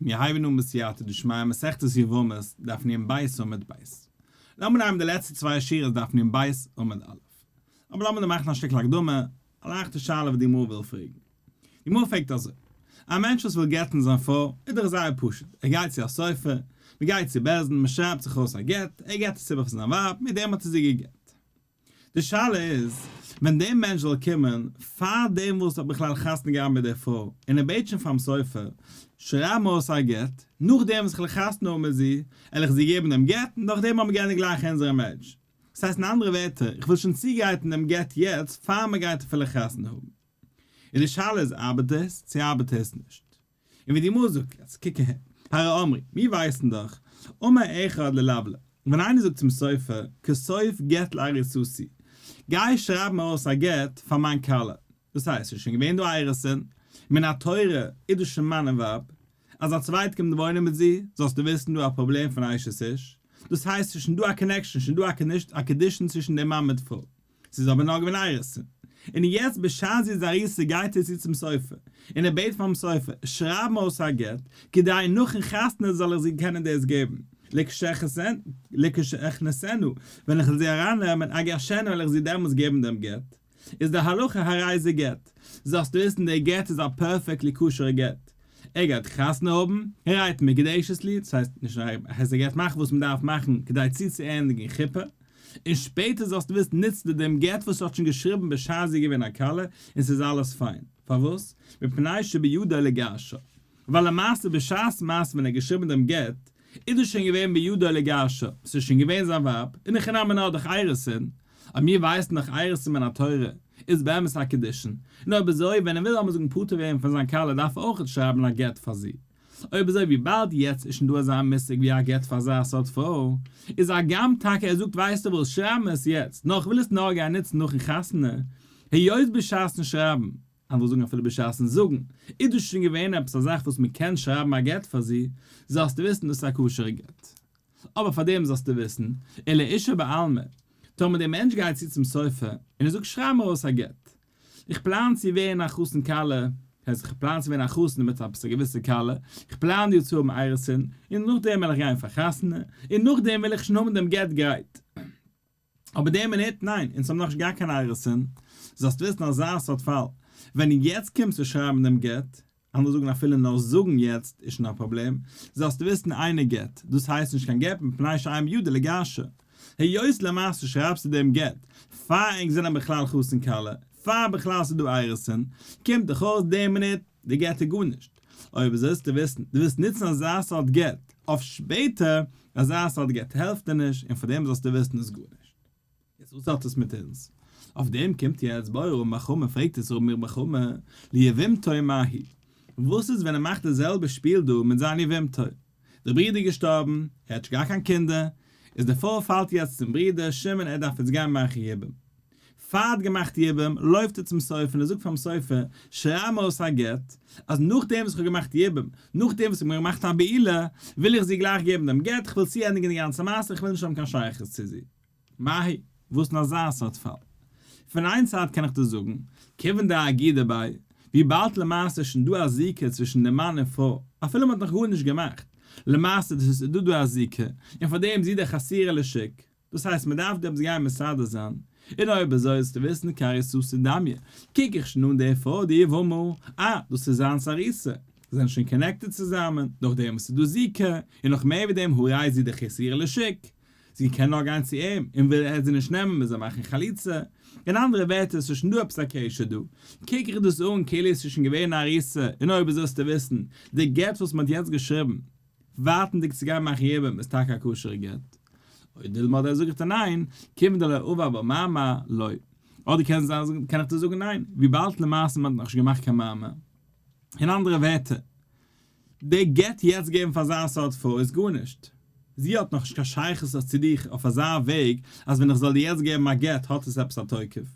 מיר הייבן אן בסייעתא דשמיא מסכת יבמות דף נ ב' עמוד ב'. לאמיר נעמען די לעצטע צוויי שורות דף נ ב' עמוד א'. אבער לאמיר דא מאכן א שטיקל הקדמה, א לייכטע שאלה וואס די גמרא וויל פרעגן. די גמרא פרעגט אזוי, א מענטש וואס וויל גט'ן זיין פרוי, איז דאך זייער פשוט, ער גייט צו א סופר, מען גייט צו בית דין, מען שרייבט זיך אויס א גט, ער געבט עס איבער פאר זיין ווייב, מיט דעם האט ער זי גע'גט. די שאלה איז, ווען דער מענטש זאל קומען פאר דעם וואס האט בכלל חתונה געהאט מיט דער פרוי, און ער בעט שוין פאר'ן סופר, שרייב מיר אויס א גט, נאכדעם וואס איך וועל חתונה האבן מיט זי, וועל איך זי געבן דעם גט, און נאכדעם האבן מיר געענדיגט גלייך אונזערע marriage. דאס הייסט אין אנדערע ווערטער, איך וויל שוין צוגרייטן דעם גט יעצט פאר מען גייט אפילו חתונה האבן. און די שאלה איז ארבעט עס, צו ארבעט עס נישט. און ווי די גמרא זאגט יעצט, קוק אהער, הרי אמרו, מיר ווייסן דאך, אמר אחד ללבלר, ווען איינער זאגט צום סופר, כתוב גט לארוסתי, גיי שרייב מיר אויס א גט פאר מיין כלה, דאס הייסט, ס'איז שוין געווען דא אירוסין, מן התורה איז דאס שוין מאן און ווייב, אז א צווייטער קומט וואוינען מיט זי, זאלסטו וויסן דא א פראבלעם פון אשת איש, דאס הייסט ס'איז שוין דא א connection, שוין דא א קידושין צווישן דעם מאן מיט פרוי. ס'איז אבער נאר געווען אירוסין. און יעצט בשעת זי איז ארוסה גייט ער צו צום סופר, און ער בעט פאר'ן סופר, שרייב מיר אויס א גט, כדי נאכ'ן חתונה זאל איך זי קענען דאס געבן, לכשאכניסנה, ווען איך וועל זי ארייננעמען, אגישנה וועל איך זי דעמאלטס געבן דעם גט. איז די הלכה הרי זה גט. זאלסטו וויסן דער גט איז א perfectly כשר'ע גט. ער גייט חתונה האבן, הרי את מקודשת לי, דאס הייסט נישט נאר ער הייסט ער גייט מאכן וואס מ'דארף מאכן כדי צוצוענדיגן חופה, און שפעטער זאלסטו וויסן נוצט ער דעם גט וואס ער האט שוין געשריבן בשעת זי איז געווען א כלה און ס'איז אלעס פיין. פארוואס? מפני שבידו לגרשה. ווייל למעשה בשעת מעשה ווען ער האט געשריבן דעם גט איז דאס שוין געווען בידו לגרשה, ס'איז שוין געווען זיין ווייב, און הכי נמי נאר דורך אירוסין, אבער מיר ווייסן דאך אירוסין מן התורה איז באמת א קידושין, און אויב אזוי ווען ער וויל לאמיר זאגן פטור ווערן פון זיין כלה דארף ער אויכעט שרייבן א גט פאר זי. אויב אזוי וויבאלד יעצט איז שוין דא אזא מושג ווי א גט פאר אזא סארט פרוי, איז הגם טאקע ער זאגט ווייסטו וואס שרייב מיר עס יעצט נאר כ'וויל עס נאר גיין נוצן נאכן חתונה, היות בשעת'ן שרייבן, אנדערע זאגן אפילו בשעת'ן זאגן, איז דאס שוין געווען עפעס א זאך וואס מ'קען שרייבן א גט פאר זי, זאלסטו וויסן דאס איז א כשר'ע גט. אבער פאר דעם זאלסטו וויסן, ולאשה בעלמא, טאמער דער מענטש גייט צו צום סופר און ער זאגט שרייב מיר אויס א גט, איך פלאן צו ווערן א חתן כלה, הייסט איך פלאן צו ווערן א חתן מיט עפעס א געוויסע כלה, איך פלאן דיר צו האבן אירוסין, און נאכדעם וועל איך גיין פאר חתונה, און נאכדעם וויל איך שוין האבן דעם גט גרייט. אבער די מינוט, ניין, אונז האבן נאכנישט געהאט קיין אירוסין, זאלסט וויסן אזא סארט פאל, ווען יעצט קומסטו שרייבן דעם גט, אנדערע זאגן אפילו נאר זאגן יעצט איז שוין א פראבלעם, זאלסטו וויסן אינו גט, דאס הייסט נישט קיין גט מפני שאין בידו לגרשה. היות למעשה שרייבסטו דעם גט פאר ענק זענען בכלל חתן כלה, פאר בכלל ס'איז דא אירוסין, קומט דאך אויס די מינוט די גט איז גארנישט. אויב זאלסטו וויסן דו ווילסט נוצן אזא סארט גט אויף שפעטער, אזא סארט גט העלפט דיר נישט און פאר דעם זאלסטו וויסן איז גארנישט. יעצט וואס האט עס מיט אונז? אויף דעם קומט יעצט בעי רמי בר חמא פרעגט עס רמי בר חמא ליבמתו מהו? וואס איז ווען ער מאכט די זעלבע שפיל דא מיט זיין יבמתו? דער ברודער איז געשטארבן, ער האט נישט געהאט קיין קינדער, איז די פרוי פאלט יעצט צום ברודער שמעון ער דארף יעצט גיין מאכן יבום. פאר ער האט געמאכט יבום לויפט ער צום סופר און ער זאגט פארן סופר שרייב מיר אויס א גט אז נאכדעם וואס איך האב געמאכט יבום, נאכדעם וואס איך האב געמאכט א בעילה, וויל איך זי גלייך געבן דעם גט, איך וויל צוענדיגן די גאנצע מעשה, איך וויל נישט האבן קיין שייכות צו זי. מהו, וואס אין אזא סארט פאל? פון איין צד קען איך דיר זאגן, כיוון דאגידא ביה, וויבאלד למעשה איז שוין דא א זיקה צווישן דעם מאן און פרוי, אפילו מען האט נאך גארנישט געמאכט, למעשה איז דא דא א זיקה, און פאר דעם זי דאך אסירה לשוק, דאס הייסט מען דארף דא עפעס גיין מסדר זיין, און אויב אזוי זאלסטו וויסן כארוסתו דמיא, קוק איך שוין אן די פרוי די יבמה, אה, דאס איז זיינס ארוסה, זיי זענען שוין connected צוזאמען, נאכדעם וואס ס'איז דא זיקה, און נאך מער ווי דעם הרי זי דאך אסירה לשוק, זי קען נאר גיין צו אים, און וויל ער זי נישט נעמען מוז ער מאכן חליצה. אין אנדערע ווערטער ס'איז שוין דא עפעס א קשר דא. קוק איך דאס אן כאילו עס איז שוין געווען א ארוסה, און אויב אזוי זאלסטו וויסן, די גט וואס מ'האט יעצט געשריבן, ווארטנדיג צו גיין מאכן יבום איז טאקע א כשר'ע גט. או דילמא אדער זאג איך דיר ניין, כיוון דלא עבר בה מאמר, לא. אדער קען זיין קען איך דיר זאגן ניין, וויבאלד למעשה מ'האט נאכנישט געמאכט קיין מאמר. אין אנדערע ווערטער, די גט יעצט געבן פאר אזא סארט פרוי איז גארנישט. זי האט נאכנישט קיין שייכות צו דיך אויף אזא וועג אז ווען איך זאל דיר יעצט געבן א גט האט עס עפעס א תוקף.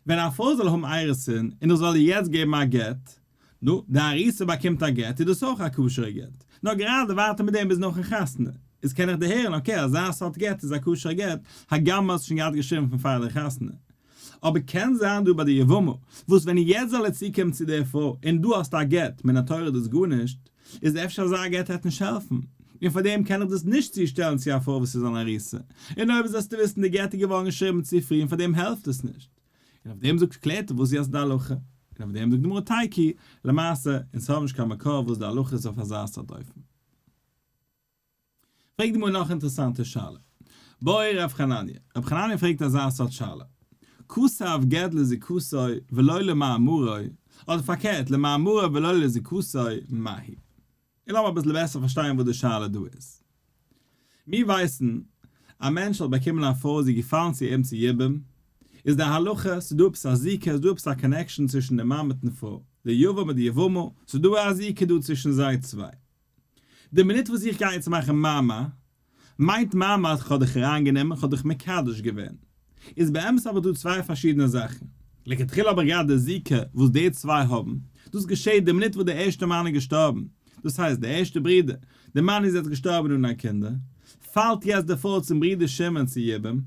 ווען א פרוי זאל האבן אירוסין און איך זאל איר יעצט געבן א גט, נו, די ארוסה באקומט א גט איז דאס אויך א כשר'ע גט. נאר גראדע ווארט ער מיט דעם ביז נאכן חתונה. איז קען איך דערהערן okay אזא סארט גט איז א כשר'ע גט הגם מ'האט עס שוין געהאט געשריבן פון פאר די חתונה. אבער קען זיין דא ביי די יבמה, וואס ווען יעצט זאל ער צוקומען צו דער פרוי און דו האסט א גט, מן התורה איז דאס גארנישט, איז אפשר אזא גט העט נישט העלפן, און פאר דעם קען איך דאס נישט צושטעלן צו א פרוי וואס איז אן ארוסה, און אויב זאלסטו וויסן די גט איז געווארן געשריבן צו פרי און פאר דעם העלפט עס נישט. און אויף דעם זאגט קלערט ער וואס איז יעצט די הלכה, און אויף דעם זאגט די גמרא תיקו, למעשה אונז האבן נישט קיין מקור וואס די הלכה איז אויף אזא סארט אופן. פרעגט די גמרא נאך אינטערעסאנטע שאלה. בעי רב חנניה, רב חנניה פרעגט אזא סארט שאלה, כתב גט לזיקתו ולא למאמרו, אדער פארקערט למאמרו ולא לזיקתו, מהו? און לאמיר אביסל בעסער פארשטיין וואס די שאלה דא איז. מיר ווייסן, א מענטש האט באקומען א פרוי זי איז געפאלן צו אים צו יבום, איז די הלכה, ס'איז דא עפעס א זיקה, ס'איז דא עפעס א connection צווישן די מאן מיטן פרוי, די יבם מיט די יבמה, ס'איז דא א זיקה דא צווישן זיי צוויי. די מינוט וואס איך גיי יעצט מאכן מאמר, מיינט מאמר אז כ'האב דיך אריינגענומען, כ'האב דיך מקדש געווען. איז באמת אבער דא צוויי פארשידענע זאכן. לכתחילה האב איך געהאט די זיקה וואס די צוויי האבן, דאס געשעט די מינוט וואס דער ערשטער מאן איז געשטארבן, דאס הייסט דער ערשטער ברודער, דער מאן איז יעצט געשטארבן אן קיין קינדער, פאלט יעצט די פרוי צום ברודער שמעון צו יבום,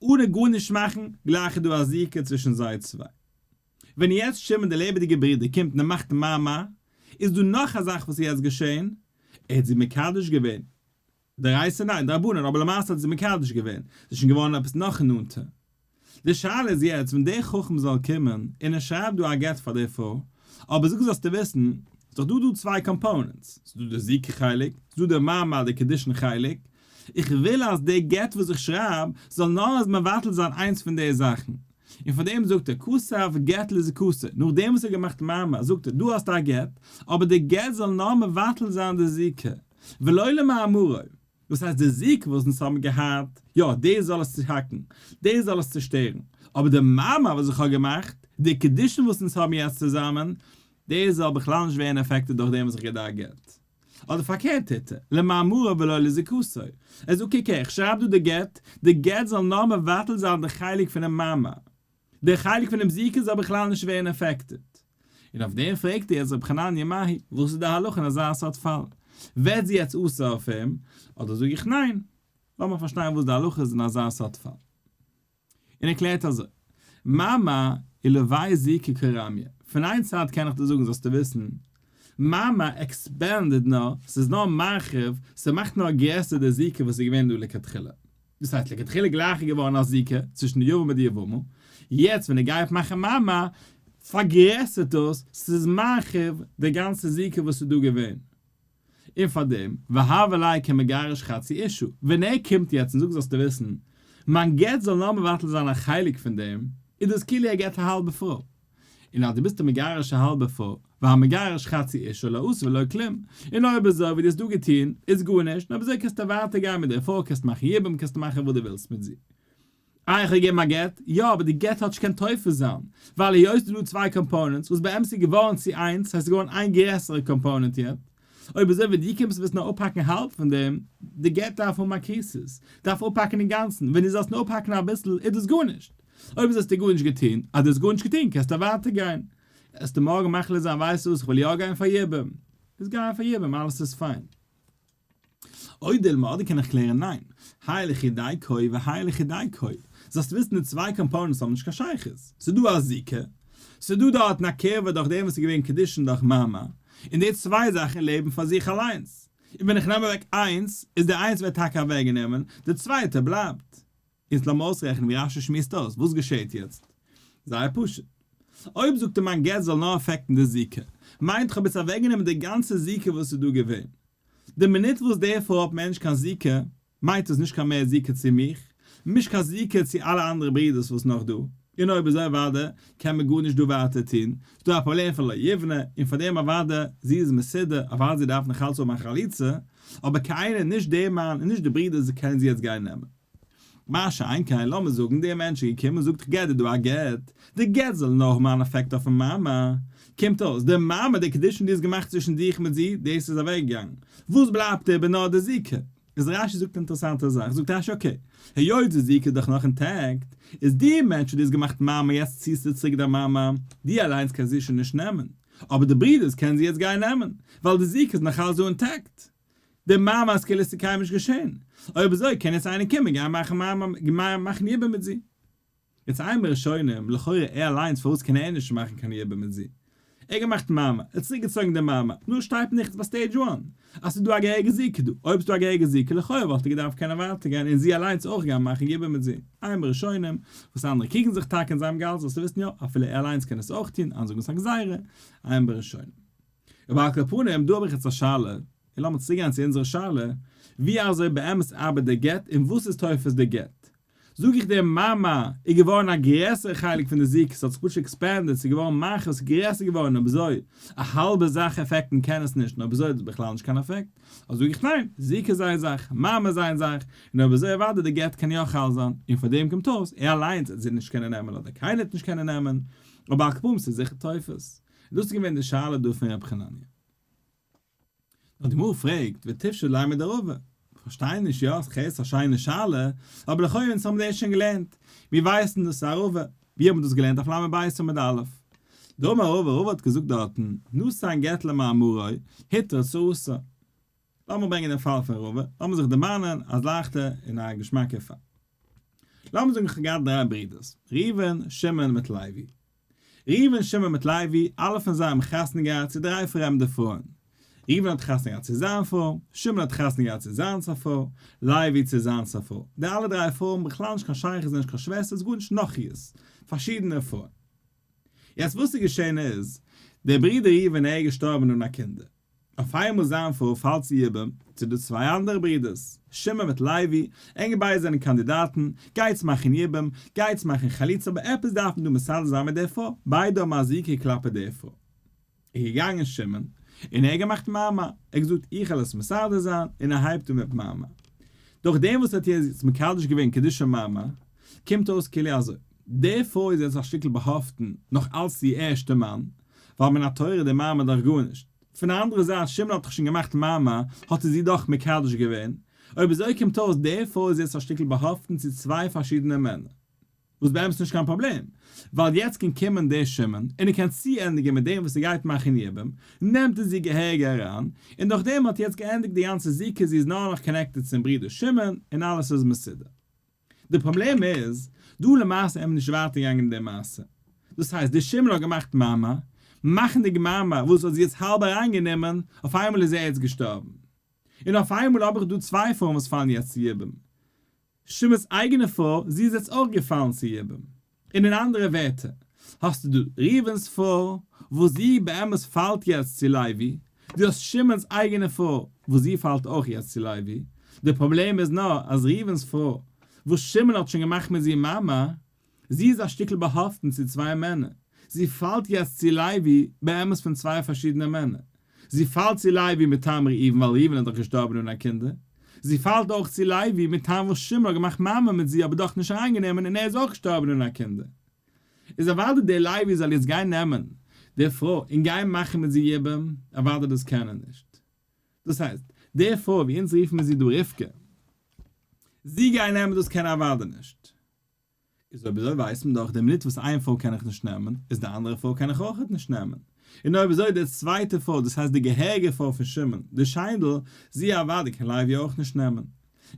אנע גארנישט מאכן, גלייך איז דא א זיקה צווישן זיי צוויי. ווען יעצט שמעון דער לעבעדיגער ברודער קומט און ער מאכט מאמר, איז דא נאך א זאך וואס איז יעצט געשען, ער האט זי מקדש געווען, דאורייתא ניין, דרבנן, אבער למעשה האט זי מקדש געווען, ס'איז שוין געווארן עפעס נאך נאנטער. די שאלה איז יעצט ווען דער חכם זאל קומען און ער שרייבט דא א גט פאר די פרוי, אבער זאג זאלסטו וויסן, ס'איז דאך דא דא צוויי components, ס'איז דא די זיקה חלק, ס'איז דא די מאמר די קידושין חלק, איך וויל אז די גט וואס איך שרייב זאל נאר אז מבטל זיין איינס פון די זאכן, און פאר דעם זאגט ער כתב גט לזיקתו, נאכדעם וואס ער האט געמאכט מאמר זאגט ער דא האסטו א גט, אבער די גט זאל נאר מבטל זיין די זיקה, ולא למאמרו, דאס הייסט די זיקה וואס אונז האבן געהאט, יא דאס זאל עס צוהאקן, דאס זאל עס צושטערן, אבער די מאמר וואס איך האב געמאכט, די קידושין וואס אונז האבן יעצט צוזאמען, דאס זאל בכלל נישט ווערן affected דורך דעם וואס איך גיב דיר א גט. אדער פארקערט טוט ער, למאמרו ולא לזיקתו. ער זאגט קוק הער, איך שרייב דא די גט, די גט זאל נאר מבטל זיין די חלק פונעם מאמר, די חלק פונעם זיקה זאל בכלל נישט ווערן affected. און אויף דעם פרעגט ער יעצט רבי חנניה מהו, וואס איז די הלכה אין אזא סארט פאל? ווערט זי יעצט אסור אויף אים? אדער זאג איך ניין? לאמיר פארשטיין וואס די הלכה איז אין אזא סארט פאל. און ער קלערט אזוי, מאמר ולווי זיקה קרמיא, פון איין צד קען איך דיר זאגן זאלסטו וויסן, מאמר expanded נאר, ס'איז נאר מרחיב, ס'מאכט נאר גרעסער די זיקה וואס איז געווען דא לכתחילה. דאס הייסט לכתחילה גלייך איז געווארן א זיקה צווישן די יבם מיט די יבמה, יעצט ווען ער גייט מאכן מאמר, פארגרעסערט דאס, ס'איז מרחיב די גאנצע זיקה וואס איז דא געווען. און פאר דעם, והוה ליה כמגרש חצי אשה, ווען ער קומט יעצט און זאגט זאלסטו וויסן, מיין גט זאל נאר מבטל זיין א חלק פון דעם, איז דאס כאילו ער גט א האלבע פרוי. און אז דו ביסט א מגרש א האלבע פרוי, והמגרש חצי אשה לא עשה ולא כלום, און אויב אזוי ווי דו האסט דא געטון, איז גארנישט, און אויב אזוי קענסטו ווייטער גיין מיט דער פרוי, קענסט מאכן יבום, קענסטו מאכן וואס דו ווילסט מיט זי. איי איך האב געגעבן א גט? יא, אבער די גט האט נישט קיין תופס זיין, ווייל היות ס'איז דא צוויי components, וואס באמת איז געווארן צו איינס, ס'הייסט ס'איז געווארן איין גרעסערע component יעצט, אויב אזוי ווען דו קומסט וועסט נאר אפהאקן האלב פון דעם, די גט דארף האבן א כריתות, דארף אפהאקן אינגאנצן, ווען דו זאלסט נאר אפהאקן אביסל איז דאס גארנישט, אויב אזוי האסטו גארנישט געטון, אז דו האסט גארנישט געטון קענסטו ווייטער גיין, וועסטו מארגן מחליט זיין ווייסט וואס איך וויל יא גיין פאר יבום, איז גיי פאר יבום אלעס איז פיין. או דילמא אדער קען איך קלערן ניין, האי לחודיה קאי והאי לחודיה קאי, זאלסט וויסן די צוויי components האבן נישט קיין שייכות, ס'איז דא א זיקה, ס'איז דא דארטן א קרבה דורך דעם וואס איז געווען קידושין דורך מאמר, און די צוויי זאכן לעבן פאר זיך אליינס, און ווען איך נעם אוועק איינס, איז די איינס ווערט טאקע אוועקגענומען, די צווייטע בלייבט. יעצט לאמיר אויסרעכענען ווי רשי שמועסט אויס, וואס געשעהט יעצט? זייער פשוט. אויב זאגט ער מיין גט זאל נאר affect ן די זיקה, מיינט איך האב יעצט אוועקגענומען די גאנצע זיקה וואס איז דא געווען. די מינוט וואס די פרוי האט מער נישט קיין זיקה, מיינט עס נישט קיין מער זיקה צו מיך, נישט קיין זיקה צו אלע אנדערע ברידערס וואס נאך דא, און אויב אזוי אוודאי קען מען גארנישט דא ווייטער טון, ס'דא א פראבלעם פון לא יבנה, און פאר דעם אוודאי זי איז מסודר, אוודאי זי דארף נאך אלץ האבן א חליצה, אבער קיינער, נישט דער מאן און נישט די ברידערס קענען זי יעצט גיין נעמען. מה שאין כן, לאמיר זאגן דער מענטש איז געקומען און זאגט איך געב דיר דא א גט, די גט זאל נאר האבן אן אפעקט אויפן מאמר, קומט אויס, די מאמר, די קידושין דו האסט געמאכט צווישן דיך מיט זי, דאס איז אוועקגעגאנגען, וואס בלייבט איבער נאר די זיקה. איז רשי זאגט אינטערעסאנטע זאך, זאגט רשי okay, היות די זיקה איז דאך נאך intact, איז די מענטש וואס דו האסט געמאכט מאמר יעצט ציסטו צוריק דיין מאמר, דו אליינס קענסט זי שוין נישט נעמען, אבער די ברידערס קענען זי יעצט גיין נעמען, ווייל די זיקה איז נאך אלץ דא intact. די מאמר איז כאילו עס איז קיינמאל נישט געשען. אויב אזוי קען יעצט איינער קומען גיין מאכן מאמר מאכן יבום מיט זי. יעצט איין מראשונים, לכאורה ער אליינס פארוואס קען ער נישט מאכן קיין יבום מיט זי? ער האט געמאכט מארמאר, ער האט צוריק געצויגן די מארמאר, נו שטייט ניכטס ביי stage one אז ס'איז דא א געהעריגע זיקה דא, אויב ס'איז דא א געהעריגע זיקה לכאורה וואלט ער געדארפט קענען ווייטער גיין און זי אליינס אויך גיין מאכן יבום מיט זי, עיין בראשונים וואס אנדערע קריגן זיך טאקע און זיי האבן געהאלטן זאלסטו וויסן יא אפילו ער אליינס קען עס אויך טון, אנדערע זאגן ס'איז א גזירה, עיין בראשונים. אבער על כל פנים דא האב איך יעצט א שאלה, און לאמיר צוריק גיין צו אונזערע שאלה, ווי אזוי באמת ארבעט דער גט און וואס איז תופס דער גט? זאג איך דיר מארמאר איז געווארן א גרעסערע חלק פון די זיקה, ס'האט זיך פשוט expanded, ס'איז געווארן מרחיב, ס'איז גרעסער געווארן, אויב אזוי א האלבע זאך עפעקטן קען עס נישט, און אויב אזוי האט עס בכלל נישט קיין עפעקט, אזוי זאג איך ניין, זיקה איז איין זאך, מארמאר איז איין זאך, און אויב אזוי אוודאי די גט קען יא חל זיין, און פאר דעם קומט אויס, ער אליינס וועט זי נישט קענען נעמען אדער קיינער וועט נישט קענען נעמען, אבער על כל פנים ס'איז זיכער תופס. און דאס איז געווען די שאלה דא פון ר' חנניה. נאר די גמרא פרעגט, ותפשוט ליה מדרבא, כ'פארשטיי נישט, יא, ס'איז א שיינע שאלה, אבער לכאו' אונז האבן דאס שוין געלערנט, מיר ווייסן דאס איז א רבא, ווי האט מען דאס געלערנט אויף ל' בית עמוד א'? דאמר רבא, רבא האט געזאגט דארטן, נתן גט למאמרו, הותרה צרתה. לאמיר ברענגען דעם פאל פון רבא, לאמיר זיך דערמאנען אז לייכטע און א געשמאקע פאל. לאמיר זאגן איך האב געהאט דריי ברידערס, ראובן, שמעון מיט לוי. ראובן, שמעון מיט לוי, אלע פון זיי האבן חתונה געהאט צו דריי פרעמדע פרויען. ראובן האט חתונה געהאט צו זיין פרוי, שמעון האט חתונה געהאט צו זיינס א פרוי, לוי צו זיינס א פרוי. די אלע דריי פרויען האבן בכלל נישט קיין שייכות, זענען נישט קיין שוועסטערס, גארנישט נכריות, פארשידענע פרויען. יעצט וואס איז געשען איז, דער ברודער ראובן ער איז געשטארבן אן א קינדער. אויף איינמאל זיין פרוי פאלט צו יבום צו די צוויי אנדערע ברידערס, שמעון מיט לוי, ענק ביידע זענען קאנדידאטן, גייטס מאכן יבום, גייטס מאכן חליצה אבער עפעס דארף מען דא מסדר זיין מיט דער פרוי, ביידע האבן א זיקה כלפי דער פרוי. איז געגאנגען שמעון און ער האט געמאכט מארמאר, ער האט געזאגט איך וועל עס מסדר זיין און ער הייבט אן מיט מארמאר. דורך דעם וואס ער האט יעצט מקדש געווען קידושי מארמאר, קומט אויס כאילו אזוי, די פרוי איז יעצט א שטיקל באהאפטן נאך אלס איר ערשטע מאן, ווייל מן התורה איז די מארמאר דאך גארנישט. פון די אנדערע זייט שמעון האט דאך שוין געמאכט מארמאר, האט ער זי דאך מקדש געווען. אויב אזוי קומט אויס די פרוי איז יעצט א שטיקל באהאפטן צו צוויי פארשידענע מענער. וואס באמת נישט קיין פראבלעם, ווייל יעצט קען קומען דער שמעון און ער קען צוענדיגען מיט דעם וואס ער גייט מאכן יבום, נעמט ער זי געהעריג אריין, און דורך דעם האט יעצט געענדיגט די גאנצע זיקה, זי איז נאר נאך connected צום ברודער שמעון, און אלעס איז מסודר. די פראבלעם איז, דא למעשה איז מען נישט ווייטער געגאנגען אין די מעשה. דאס הייסט, דער שמעון האט געמאכט מארמאר, מאכנדיג מארמאר וואס האט זי יעצט האלב אריינגענומען, אויף איינמאל איז ער יעצט געשטארבן. און אויף איינמאל האב איך דא צוויי פרויען וואס פאלן יעצט צו יבום. שמעון'ס אייגענע פרוי, זי איז יעצט אויך געפאלן צו יבום. און אין אנדערע ווערטער, האסטו דא ראובן'ס פרוי, וואס זי באמת פאלט יעצט צו לוי, דו האסט שמעון'ס אייגענע פרוי, וואס זי פאלט אויך יעצט צו לוי. די פראבלעם איז נאר אז ראובן'ס פרוי, וואס שמעון האט שוין געמאכט מיט זי מארמאר, זי איז א שטיקל באהאפטן צו צוויי מענער. זי פאלט יעצט צו לוי באמת פון צוויי פארשידענע מענער. זי פאלט צו לוי מטעם ראובן ווייל ראובן איז דאך געשטארבן אן א קינדער. זי פאלט אויך צו לוי מטעם וואס שמעון האט געמאכט מארמאר מיט זי אבער דאך נישט אריינגענומען און ער איז אויך געשטארבן אן א קינדער. איז אוודאי דער לוי זאל יעצט גיין נעמען די פרוי און גיין מאכן מיט זי יבום, אוודאי דאס קען ער נישט. דאס הייסט, די פרוי ווי אונז רופן מיר זי דא רבקה, זי גיין נעמען דאס קען ער אוודאי נישט. איז אויב אזוי ווייסט מען דאך די מינוט וואס איין פרוי קען איך נישט נעמען, איז די אנדערע פרוי קען איך אויכעט נישט נעמען. און אויב אזוי די צווייטע פרוי, דאס הייסט די געהעריגע פרוי פון שמעון, די שיינדל, זי אוודאי קען לוי אויך נישט נעמען.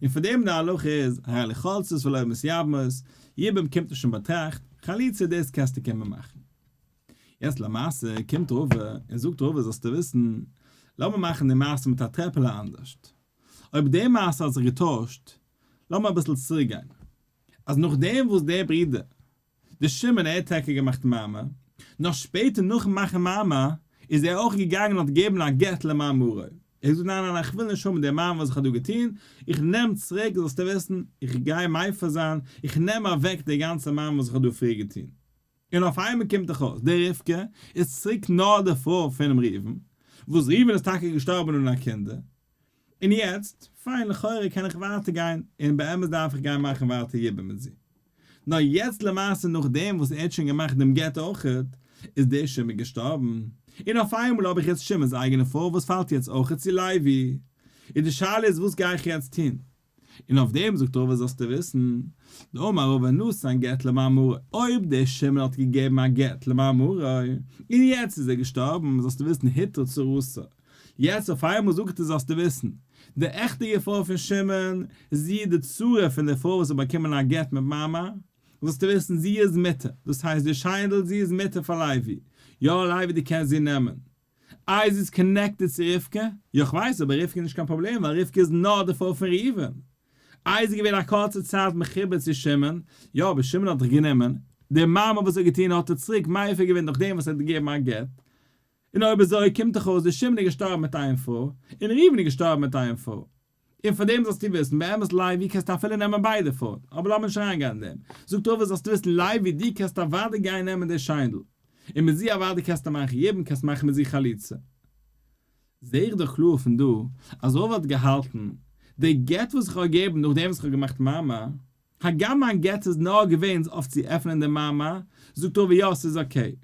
און פאר דעם די הלכה איז, הרי אלו חולצות ולא מתייבמות, יבום קומט נישט אין באטראכט, חליצה דאס קענסטו קומען מאכן. יעצט למעשה קומט רבא און זאגט רבא זאלסטו וויסן, לאמיר מאכן די מעשה מיט א טרעפעלע אנדערשט. אויב די מעשה האט זיך געטוישט, לאמיר אביסל צוריק גיין. אז נאכדעם וואס דער ברודער דער שמעון ער האט טאקע געמאכט מארמאר, נאר שפעטער נאכן מאכן מארמאר איז ער אויך געגאנגען און האט געגעבן א גט למאמרו, ער האט געזאגט ניין ניין איך וויל נישט האבן די מארמאר וואס איך האב דא געטון, איך נעם צוריק זאלסטו וויסן איך גיי מפר זיין, איך נעם אוועק די גאנצע מארמאר וואס איך האב דא פריער געטון. און אויף איינמאל קומט דאך אויס די רבקה איז צוריק נאר די פרוי פונעם ראובן, וואס ראובן איז טאקע געשטארבן אן א קינדער, און יעצט, פיין לכאורה קען איך ווייטער גיין, און באמת דארף איך גיין מאכן ווייטער יבום מיט זי. נאר יעצט למעשה נאכדעם וואס ער האט שוין געמאכט דעם גט אויכעט, איז דער שמעון געשטארבן, און אויף איינמאל האב איך יעצט שמעון'ס אייגענע פרוי וואס פאלט יעצט אויכעט צו לוי. און די שאלה איז וואס גיי איך יעצט טון? און אויף דעם זאגט רבא זאלסטו וויסן, דאמר רבא נתן גט למאמרו, אויב דער שמעון האט געגעבן א גט למאמרו, און יעצט איז ער געשטארבן, זאלסטו וויסן הותרה צרתו, יעצט אויף איינמאל זאגט ער זאלסטו וויסן, די עכטיגע פרוי פון שמעון, זי איז די צרה פון די פרוי וואס האט באקומען א גט מיט מארמאר, זאלסטו וויסן זי איז מותר, דאס הייסט די שיינדל זי איז מותר פאר לוי. יא לוי דו קענסט זי נעמען. איי זי איז connected צו רבקה? יא כ'ווייס אבער רבקה איז נישט קיין פראבלעם ווייל רבקה איז נאר די פרוי פון ראובן. איי זי איז געווען א קורצע צייט מחובר צו שמעון? יא אבער שמעון האט דאך גענומען די מאמר וואס ער האט געטון האט ער צוריק מפר געווען נאכדעם וואס ער האט געגעבן א גט. און אויב אזוי קומט דאך אויס די שמעון איז געשטארבן מיט איין פרוי און ראובן איז געשטארבן מיט איין פרוי. און פאר דעם זאלסטו וויסן, באמת לוי קענסטו אפילו נעמען ביידע פרויען, אבער לאמיר נישט אריינגיין אין דעם. זאגט רבא זאלסטו וויסן לוי דו קענסט אוודאי גיין נעמען די שיינדל, און מיט זי אוודאי קענסטו מאכן יבום, קענסט מאכן מיט זי חליצה. זע איך דאך קלאר פון דא אז רבא האט געהאלטן, די גט וואס איך האב געגעבן נאכדעם וואס איך האב געמאכט מאמר, הגם מיין גט איז נאר געווען אויף צו עפענען די מאמר, זאגט רבא יא ס'איז okay.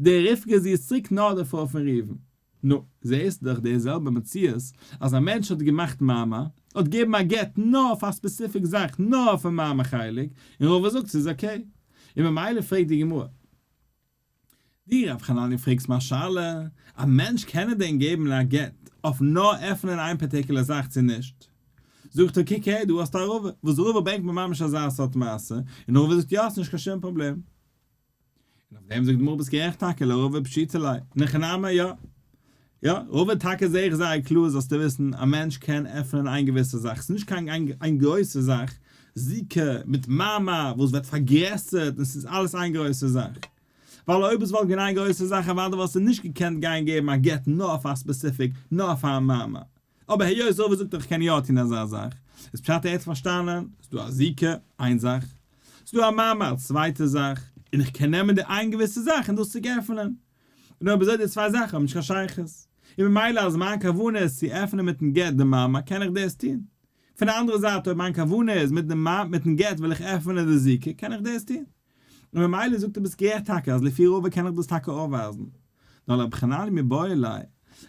די רבקה זי איז צוריק נאר די פרוי פון ראובן. נו, זעהסט דאך די זעלבע מציאות, אז א מענטש האט געמאכט מאמר, האט געבן א גט נאר אויף א specific זאך, נאר אויפן מאמר חלק, און רבא זאגט ס'איז okay. און ממילא פרעגט די גמרא, דו רב חנניה פרעגסט מיר א שאלה, א מענטש קען ער דען געבן א גט אויף נאר עפענען איין particular זאך צו נישט? זאגט ער קוק הער דא האסטו א רבא, וואס רבא ברענגט מיר ממש אזא סארט מעשה, און רבא זאגט יא ס'נישט קיין שום פראבלעם. און אויף דעם זאגט די גמרא ביסט גערעכט טאקע לרבא פשיטא ליה, אין הכי נמי יא. יא, רבא טאקע זעה איך זייער קלאר זאלסטו וויסן א מענטש קען עפענען איין געוויסע זאך, ס'איז נישט קיין איין גרויסע זאך, זיקה מיט מאמר וואס ווערט פארגרעסערט און ס'איז אלעס איין גרויסע זאך. ווייל אויב עס וואלט געווען איין גרויסע זאך אוודאי וואלסטו נישט געקענט גיין געבן א גט נאר אויף א specific, נאר אויף א מאמר. אבער היות רבא זאגט איך קען יא טון אזא זאך, איז פשט ער האט פארשטאנען, ס'איז דא א זיקה, איין זאך, ס'איז דא א מאמר, א צווייטע זאך, און איך קען נעמען די איין געוויסע זאך און דאס צוריק עפענען. און אויב אזוי די צוויי זאכן האבן נישט קיין שייכות. און ממילא אז מיין כוונה איז צו עפענען מיטן גט די מאמר קען איך דאס טון. פון די אנדערע זייט אויב מיין כוונה איז מיטן גט וויל איך עפענען די זיקה קען איך דאס טון. און ממילא זאגט ער ביסט גערעכט טאקע אז לפי רבא קען איך דאס טאקע אויפווייזן. נאר לרבי חנני' מיבעי ליה,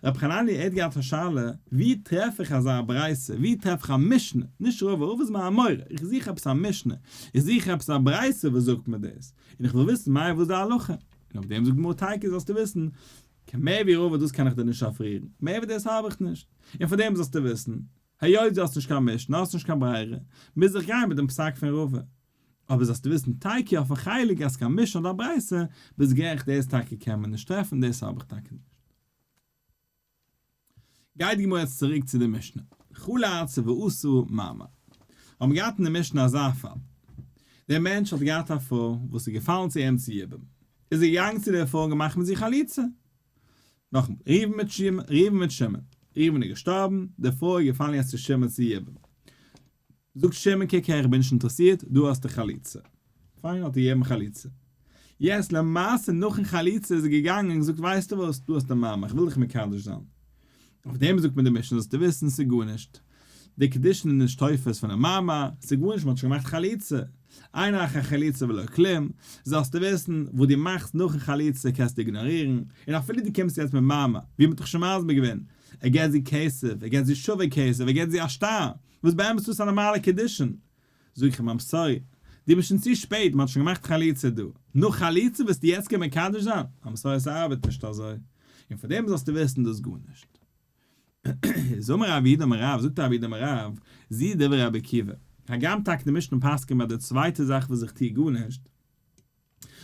רבי חנני' ער האט געהאט א שאלה, ווי טרעף איך אזא ברייתא, ווי טרעף איך א משנה, נישט רבא, רבא איז מיר א אמורא, איך זוך עפעס א משנה, איך זוך עפעס א ברייתא וואס זאגט מיר דאס, און איך וויל וויסן מאי וואס די הלכה, און אויף דעם זאגט גמרא תיקו זאלסטו וויסן, קיין מער ווי רבא דאס קען איך דיר נישט אפערירן, מער ווי דאס האב איך נישט, און פאר דעם זאלסטו וויסן, היות דו האסט נישט קיין משנה, האסט נישט קיין ברירה, מוז איך גיין מיט דעם פסק פון רבא. אבער זאלסטו וויסן תיקו אויפן חלק אז קיין משנה אדער ברייתא, ביסט גערעכט דאס טאקע קען מען נישט טרעפן דאס האב איך טאקע נישט. גייט די גמרא יעצט צוריק צו די משנה. חלץ ועשה מאמר. האבן מיר געהאט אין די משנה אזא פאל. דער מענטש האט געהאט א פרוי וואס איז געפאלן צו אים צו יבום. איז ער געגאנגען צו דער פרוי און געמאכט מיט זי חליצה. נאכאמאל, ראובן מיט שמעון, ראובן מיט שמעון. ראובן איז געשטארבן, די פרוי איז געפאלן יעצט צו שמעון צו יבום. זאגט שמעון קוק הער איך בין נישט אינטערעסירט, דא האסטו חליצה. פיין האט ער געגעבן חליצה. יעצט למעשה נאכן חליצה איז ער געגאנגען און געזאגט ווייסטו וואס, דא האסטו מאמר, איך וויל דיך מקדש זיין. אויף דעם זאגט מיר די משנה זאלסטו וויסן ס'איז גארנישט. די קידושין איז נישט תופס פונעם מאמר, ס'איז גארנישט מ'האט שוין געמאכט חליצה. אין אחר חליצה ולא כלום, זאלסטו וויסן, וואס דו מאכסט נאכן חליצה קענסטו איגנארירן, און אפילו דו קומסט יעצט מיט מאמר, ווי מ'האט דאך שוין מסביר געווען, ער געט זי כסף, ער געט זי שווה כסף, ער געט זי א שטר, וואס באמת איז דאס א נארמאלע קידושין? זאג איך אים I'm sorry, דו ביסט שוין צו שפעט, מען האט שוין געמאכט חליצה דא, נאך חליצה וועסטו יעצט קומען מקדש זיין? I'm sorry ס'ארבעט נישט אזוי, און פאר דעם זאלסטו וויסן דאס גארנישט. איז אמר רב יהודה אמר רב, זאגט רב יהודה אמר רב, זו דברי רבי עקיבא, הגם טאקע די משנה פסק'נט ביי די צווייטע זאך וואס איך טוה גארנישט,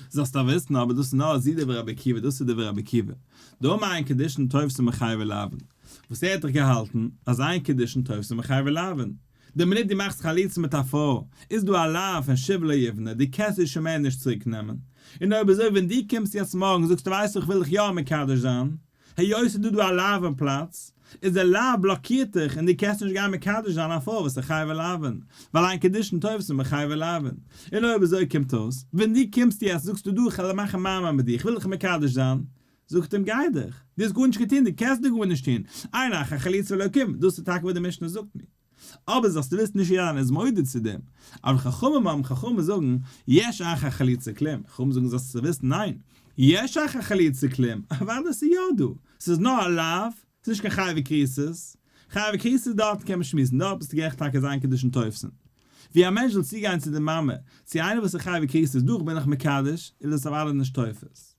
זאלסט דאך וויסן אבער דאס איז נאר זו דברי רבי עקיבא, דאס איז דברי רבי עקיבא. דאמר אין קידושין תופסין בחייבי לאוין. וואס ער האט דאך געהאלטן אז אין קידושין תופסין בחייבי לאוין. די מינוט דו מאכסט חליצה מיט א פרוי, איז דא א לאו פון שוב לא יבנה, דו קענסט איר שוין מער נישט צוריק נעמען. און אויב אזוי ווען דו קומסט יעצט מארגן זאגסטו ווייסטו איך וויל דיך יא מקדש זיין, היות ס'איז דא דא א לאו אין פלאץ, איז דער לאו בלאקירט דיך און דו קענסט נישט גיין מקדש זיין א פרוי וואס איז חייבי לאוין, ווייל אין קידושין תופסין בחייבי לאוין. און אויב אזוי קומט אויס, ווען דו קומסט יעצט זאגסטו דא איך וועל מאכן מאמר מיט דיר, איך וויל דיך מקדש זיין, זאגט אים גיי דיך, דו האסט גארנישט געטון, דו קענסט דא גארנישט טון, אין אחר חליצה ולא כלום, דאס איז טאקע וואס די משנה זאגט מיר. אבער זאלסטו וויסן נישט יעדער איינער איז מודה צו דעם, אבל חכמים אומרים חכמים זאגן יש אחר חליצה כלום, חכמים זאגן זאלסטו וויסן ניין, יש אחר חליצה כלום, אוודאי ס'איז יא דא, ס'איז נאר א לאו, ס'איז נישט קיין חייבי כריתות, חייבי כריתות דארט קען מען שמועסן, דארט ביסטו גערעכט טאקע איז אין קידושין תופסין. ווי א מענטש זאל צוגיין צו די מאמע, צו איינער וואס איז חייבי כריתות, דא בין איך מקדש, איז דאס אוודאי נישט תופס.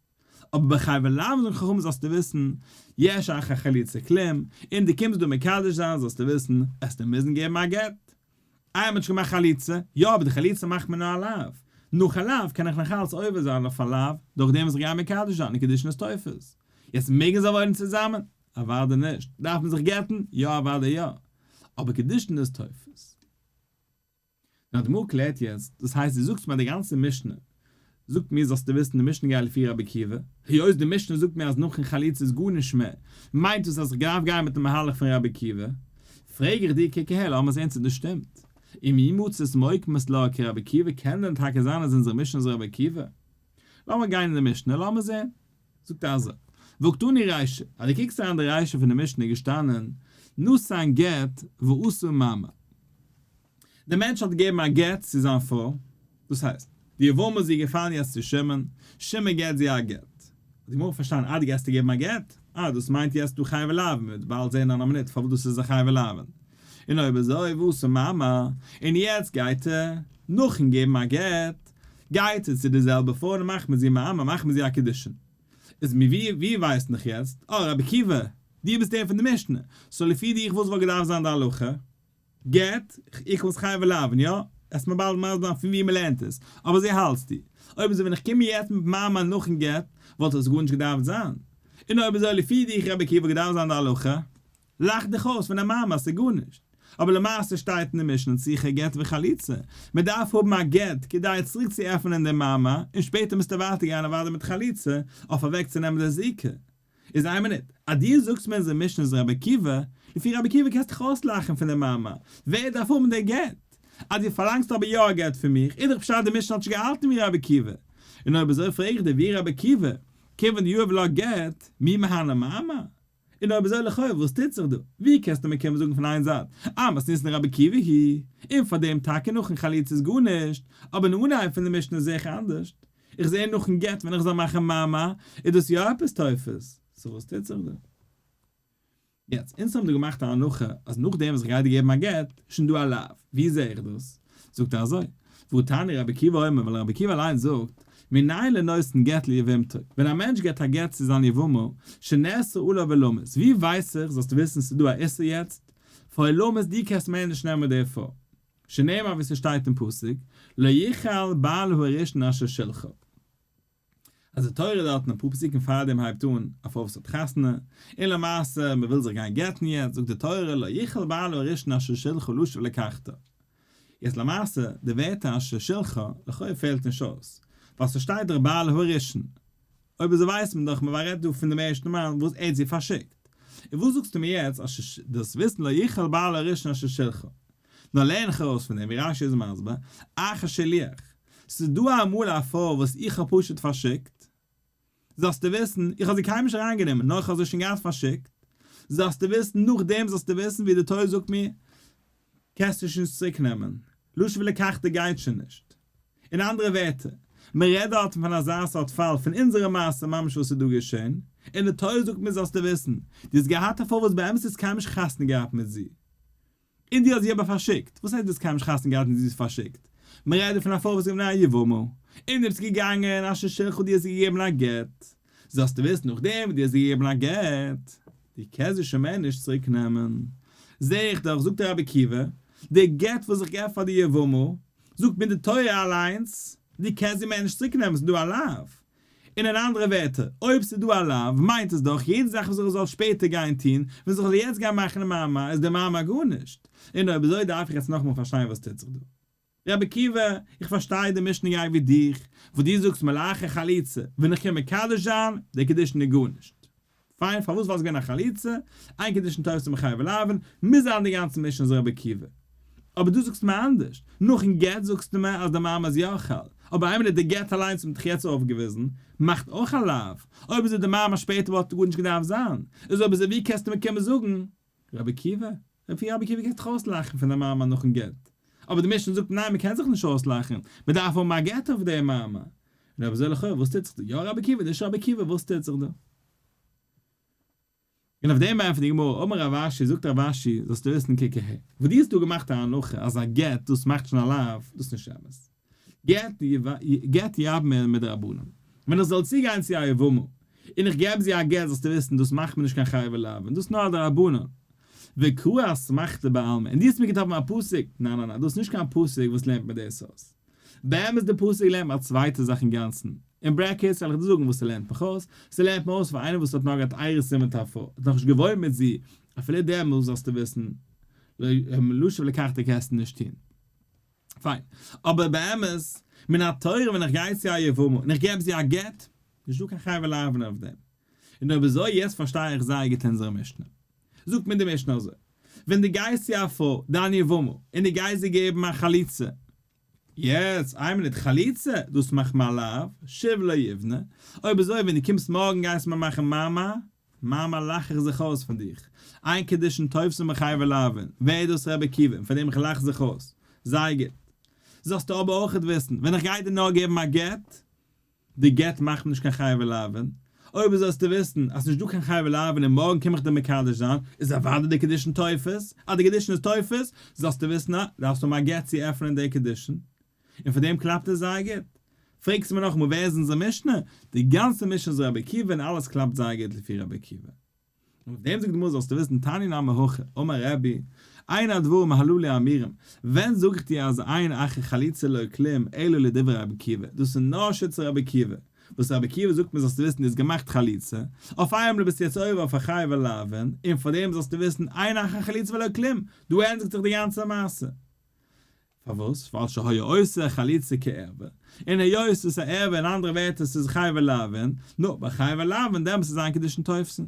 אבער ביי חייבי לאוין זאגן חכמים זאלסטו וויסן, יש אחר חליצה כלום, און דו קומסט דא מקדש זיין זאלסטו וויסן, עסטו מוזן געבן א גט. איי מ'האט שוין געמאכט חליצה? יא אבער די חליצה מאכט מען נאר א לאו. נאך א לאו קען איך נאך אלץ עובר זיין אויף א לאו דורך דעם וואס איך גיי מקדש זיין און קידושין איז תופס. יעצט מעגן זיי וואוינען צוזאמען? אוודאי נישט. דארף מען זיך גט'ן? יא אוודאי יא. אבער קידושין איז תופס. נאר די גמרא קלערט יעצט, דאס הייסט דו זאגסט מיר אז די גאנצע משנה זאגט מיר זאלסטו וויסן די משנה גייט לפי רבי עקיבא, היות די משנה זאגט מיר אז נאכן חליצה איז גארנישט מער, מיינט דאס אז איך דארף גיין מיטן מהלך פון רבי עקיבא? פרעג איך דיר קוק אהער לאמיר זען צו דאס שטימט. ומי מצית מוקמת לה כרבי עקיבא קען דען טאקע זיין אז אונזער משנה איז רבי עקיבא? לאמיר גיין אין די משנה לאמיר זען. זאגט ער אזוי, והא קתני רישא, אז דו קוקסט אריין די רישא פון די משנה איז געשטאנען נתן גט ועשה מאמר. דער מענטש האט געגעבן א גט צו זיין פרוי, דאס הייסט, די יבמה איז איר געפאלן יעצט צו שמעון, שמעון געבט זי א גט. האט די גמרא פארשטאנען, אה דו גייסט איר געבן א גט? אה דאס מיינט יעצט דא חייבי לאוין, מ'וועט באלד זען אין א מינוט פארוואס דאס איז א חייבי לאוין. און אויב אזוי ועשה מאמר, און יעצט גייט ער, נאכן געבן א גט, גייט ער צו די זעלבע פרוי און מאכט מיט זי מאמר, מאכט מיט זי א קידושין. איז מיר ווי ווי ווייסט נאך יעצט? אה רבי עקיבא, דו ביסט דער פון די משנה, so לפי דיך וואס וואלט געדארפט זיין די הלכה? גט, equals חייבי לאוין, יא? עסט מיר באלד מסביר זיין פון ווי מ'לערנט עס, אבער אזוי האלטסטו. אויב אזוי ווען איך קום יעצט מיט מאמר נאכן גט, וואלט עס גארנישט געדארפט זיין. און אויב אזוי לפי דיך רבי עקיבא וואלט געדארפט זיין די הלכה? לאך דיך אויס פון א מאמר, ס'איז גארנישט. אבער למעשה שטייט אין די משנה צריכה גט וחליצה, מען דארף האבן א גט כדי צוריק צו עפענען די מאמר, און שפעטער מוזטו ווייטער גיין אוודאי מיט חליצה אויף אוועק צו נעמען די זיקה. איז איין מינוט, אז דו זאגסט מיר אונזער משנה איז רבי עקיבא, לפי רבי עקיבא קענסטו דיך אויסלאכן פון די מאמר, ווער דארף האבן די גט? אז דו פארלאנגסט אבער יא א גט פון מיך, איז דאך פשט די משנה האט נישט געהאלטן ווי רבי עקיבא. און אויב אזוי פרעג איך דיר ווי רבי עקיבא, כיוון דיהב לה גט, מי מהני מאמר? און אויב אזוי לכאו' וואס טוט זיך דא? ווי קענסטו מיר קומען זאגן פון איין זייט אה מתניתין רבי עקיבא היא, און פאר דעם טאקע נאכן חליצה איז גארנישט, אבער אין אנהייב פון די משנה זעה איך אנדערשט, איך זעה נאכן גט ווען איך זאל מאכן מאמר איז דאס יא עפעס תופס, so וואס טוט זיך דא? יעצט, אונז האבן דא געמאכט א הנחה אז נאכדעם וואס איך גיי דיר געבן א גט איז שוין דא א לאו, ווי זעה איך דאס? זאגט ער אזוי, והא תניא רבי עקיבא אומר, ווייל רבי עקיבא אליינס זאגט, מנין לנותן גט ליבמתו, ווען א מענטש געבט א גט צו זיין יבמה, שנאסרה עליו עולמית, ווי ווייס איך, זאלסטו וויסן ס'איז דא א איסור יעצט, פאר עולמית דו קענסט מער נישט נעמען די פרוי, שנאמר ווי ס'שטייט אין פסוק, לא יוכל בעלה הראשון אשר שלחה. אז די תורה דארט אין אפאר פסוקים פארדעם הייבט אן א פרוי וואס האט חתונה, און למעשה מען וויל זיך גיין גט'ן יעצט, זאגט די תורה לא יוכל בעלה הראשון אשר שלחה לשוב ולקחתה. יעצט למעשה, די ווערטער אשר שלחה, לכאו' פעלט נישט אויס, ווייל ס'שטייט דאך בעלה הראשון. אויב אזוי ווייסט מען דאך מען רעדט דא פון דעם ערשטן מאן וואס ער האט זי פארשיקט. און וואס זאגסטו מיר יעצט אז דאס וויסן לא יוכל בעלה הראשון אשר שלחה. נאר לערן איך ארויס פון דעם ווי רש"י איז מסביר, אחר שילח. ס'איז דא אמאל א פרוי וואס איך האב פשוט פארשיקט, זאלסטו וויסן, איך האב זי קיינמאל נישט אריינגענומען, נאר איך האב זי שוין געהאט פארשיקט, זאלסטו וויסן, נאכדעם זאלסטו וויסן ווי די תורה זאגט מיר, קענסטו שוין נישט צוריק נעמען, לשוב ולקחתה גייט שוין נישט. אין אנדערע ווערטער, מען רעדט דארטן פון אזא סארט פאל פון אונזערע מעשה ממש וואס איז דא געשען, און די תורה זאגט מיר זאלסטו וויסן, דו האסט געהאט א פרוי וואס באמת האסט קיינמאל נישט חתונה געהאט מיט זי, און דו האסט זי אבער פארשיקט. וואס הייסט דו האסט קיינמאל נישט חתונה געהאט און זי איז פארשיקט? מען רעדט דא פון א פרוי וואס איז געווען א יבמה, און דו ביסט געגאנגען אשר שלחה דו האסט איר געגעבן א גט. זאלסטו וויסן נאכדעם וואס דו האסט איר געגעבן א גט, דו קענסט זי שוין מער נישט צוריק נעמען. זע איך דאך, זאגט רבי עקיבא, די גט וואס איך געב פאר די יבמה, זאגט מיר די תורה אליינס, דו קענסט זי מער נישט צוריק נעמען, ס'איז דא א לאו. און אין אנדערע ווערטער, אויב ס'איז דא א לאו, מיינט עס דאך, יעדע זאך וואס איך זאל שפעטער גיין טון, ווען איך זאל יעצט גיין מאכן א מאמר, איז די מאמר גארנישט. און אויב אזוי דארף איך יעצט נאכאמאל פארשטיין וואס טוט זיך דא. רבי עקיבא, איך פארשטיי די משנה גייט ווי דיך, וואס דו זאגסט מלאכי חליצה, ווען איך קען מקדש זיין, די קידושין איז גארנישט. פיין, פארוואס ווייל ס'איז געווען א חליצה, אין קידושין תופסין בחייבי לאוין, מוז זיין די גאנצע משנה איז רבי עקיבא. אבער דו זאגסט מיר אנדערש, נאכן גט זאגסטו מיר אז די מאמר איז יא חל, אבער איין מינוט די גט אליינס האט מען דאך יעצט אויפגעוויזן, מאכט אויך א לאו, אויב אזוי די מאמר שפעטער וואלט גארנישט געדארפט זיין, איז אויב אזוי ווי קענסטו מיר קומען זאגן רבי עקיבא? לפי רבי עקיבא קענסטו דיך אויסלאכן פון די מאמר נאכן גט, אבער די משנה זאגט ניין מען קען זיך נישט אויסלאכן, מען דארף האבן א גט אויף די מאמר, און אויב אזוי לכאורה וואס טוט זיך דא, יא רבי עקיבא נישט רבי עקיבא וואס טוט זיך דא? און אויף דעם ענטפערט די גמרא, אמר רב אשי, זאגט רב אשי, זאלסטו וויסן קוק אהער, וואס דו האסט דא געמאכט א הנחה אז א גט דאס מאכט שוין א לאו, דאס איז נישט אמת. גט גט יבמה מדרבנן. ווען איך זאל צוגיין צו א יבמה און איך געב זי א גט זאלסטו וויסן דאס מאכט מיר נישט קיין חייבי לאוין, דאס איז נאר א דרבנן. וקרא אסמכתא בעלמא, און דו האסט מיר געטראפן א פסוק, ניין ניין ניין דאס איז נישט קיין פסוק וואס לערנט מיר דאס אויס. באמת די פסוק לערנט מיר א צווייטע זאך אינגאנצן. אין brackets וועל איך דיר זאגן וואס ס'לערנט מיך אויס, ס'לערנט מיר אויס פאר איינער וואס האט נאר געהאט אירוסין מיט א פרוי, האט נאכנישט געוואוינט מיט זי, אפילו דעמאלס זאלסטו וויסן, לשוב ולקחתה קענסטו נישט טון. פיין. אבער באמת, מן התורה ווען איך גיי צו א יבמה און איך געב זי א גט, נישט דא קיין חייבי לאוין אויף דעם. און אויב אזוי יעצט פארשטיי איך זייער גוט אונזערע משנה. זאגט מיר די משנה אזוי, ווען דו גייסט צו א פרוי, דיין יבמה, און דו גייסט זי געבן א חליצה, יעצט, איין מינוט, חליצה, דאס מאכט מען א לאו, שוב לא יבנה, אויב אזוי ווען דו קומסט מארגן גייסט מיר מאכן מאמר, מאמר לאך איך זיך אויס פון דיך, אין קידושין תופסין בחייבי לאוין, ווער איז דאס רבי עקיבא און פאר דעם איך לאך זיך אויס, זייער גוט. זאלסטו אבער אויכעט וויסן, ווען איך גיי דיר נאר געבן א גט, די גט מאכט מען נישט קיין חייבי לאוין, אויב זאלסטו וויסן אז ס'נישט דא קיין חייבי לאוין און מארגן קום איך דיר מקדש זיין, איז אוודאי די קידושין תופס, אז די קידושין איז תופס, זאלסטו וויסן אז דארפסט האבן א גט צו עפענען די קידושין, און פאר דעם קלאפט עס זייער גוט. פרעגסטו מיר נאכאמאל ווער איז אונזער משנה? די גאנצע משנה איז רבי עקיבא און אלעס קלאפט זייער גוט לפי רבי עקיבא. און אויף דעם זאגט די גמרא זאלסטו וויסן תניא נמי הכי, אמר רבי, אין הדברים הללו אמורים, ווען זאג איך דיר אז אין אחר חליצה לא כלום אלא לדברי רבי עקיבא, דאס איז נאר שיטת רבי עקיבא, וואס רבי עקיבא זאגט מיר זאלסטו וויסן דו האסט געמאכט חליצה, אויף איינמאל ביסטו יעצט עובר אויף א חייבי לאוין, און פאר דעם זאלסטו וויסן אין אחר חליצה ולא כלום, דא ענדיגט זיך די גאנצע מעשה. פארוואס? ווייל שהיה עושה חליצה כערוה, און היות עס איז א ערוה אין אנדערע ווערטער ס'איז חייבי לאוין, נו, ביי חייבי לאוין דעמאלטס איז אין קידושין תופסין.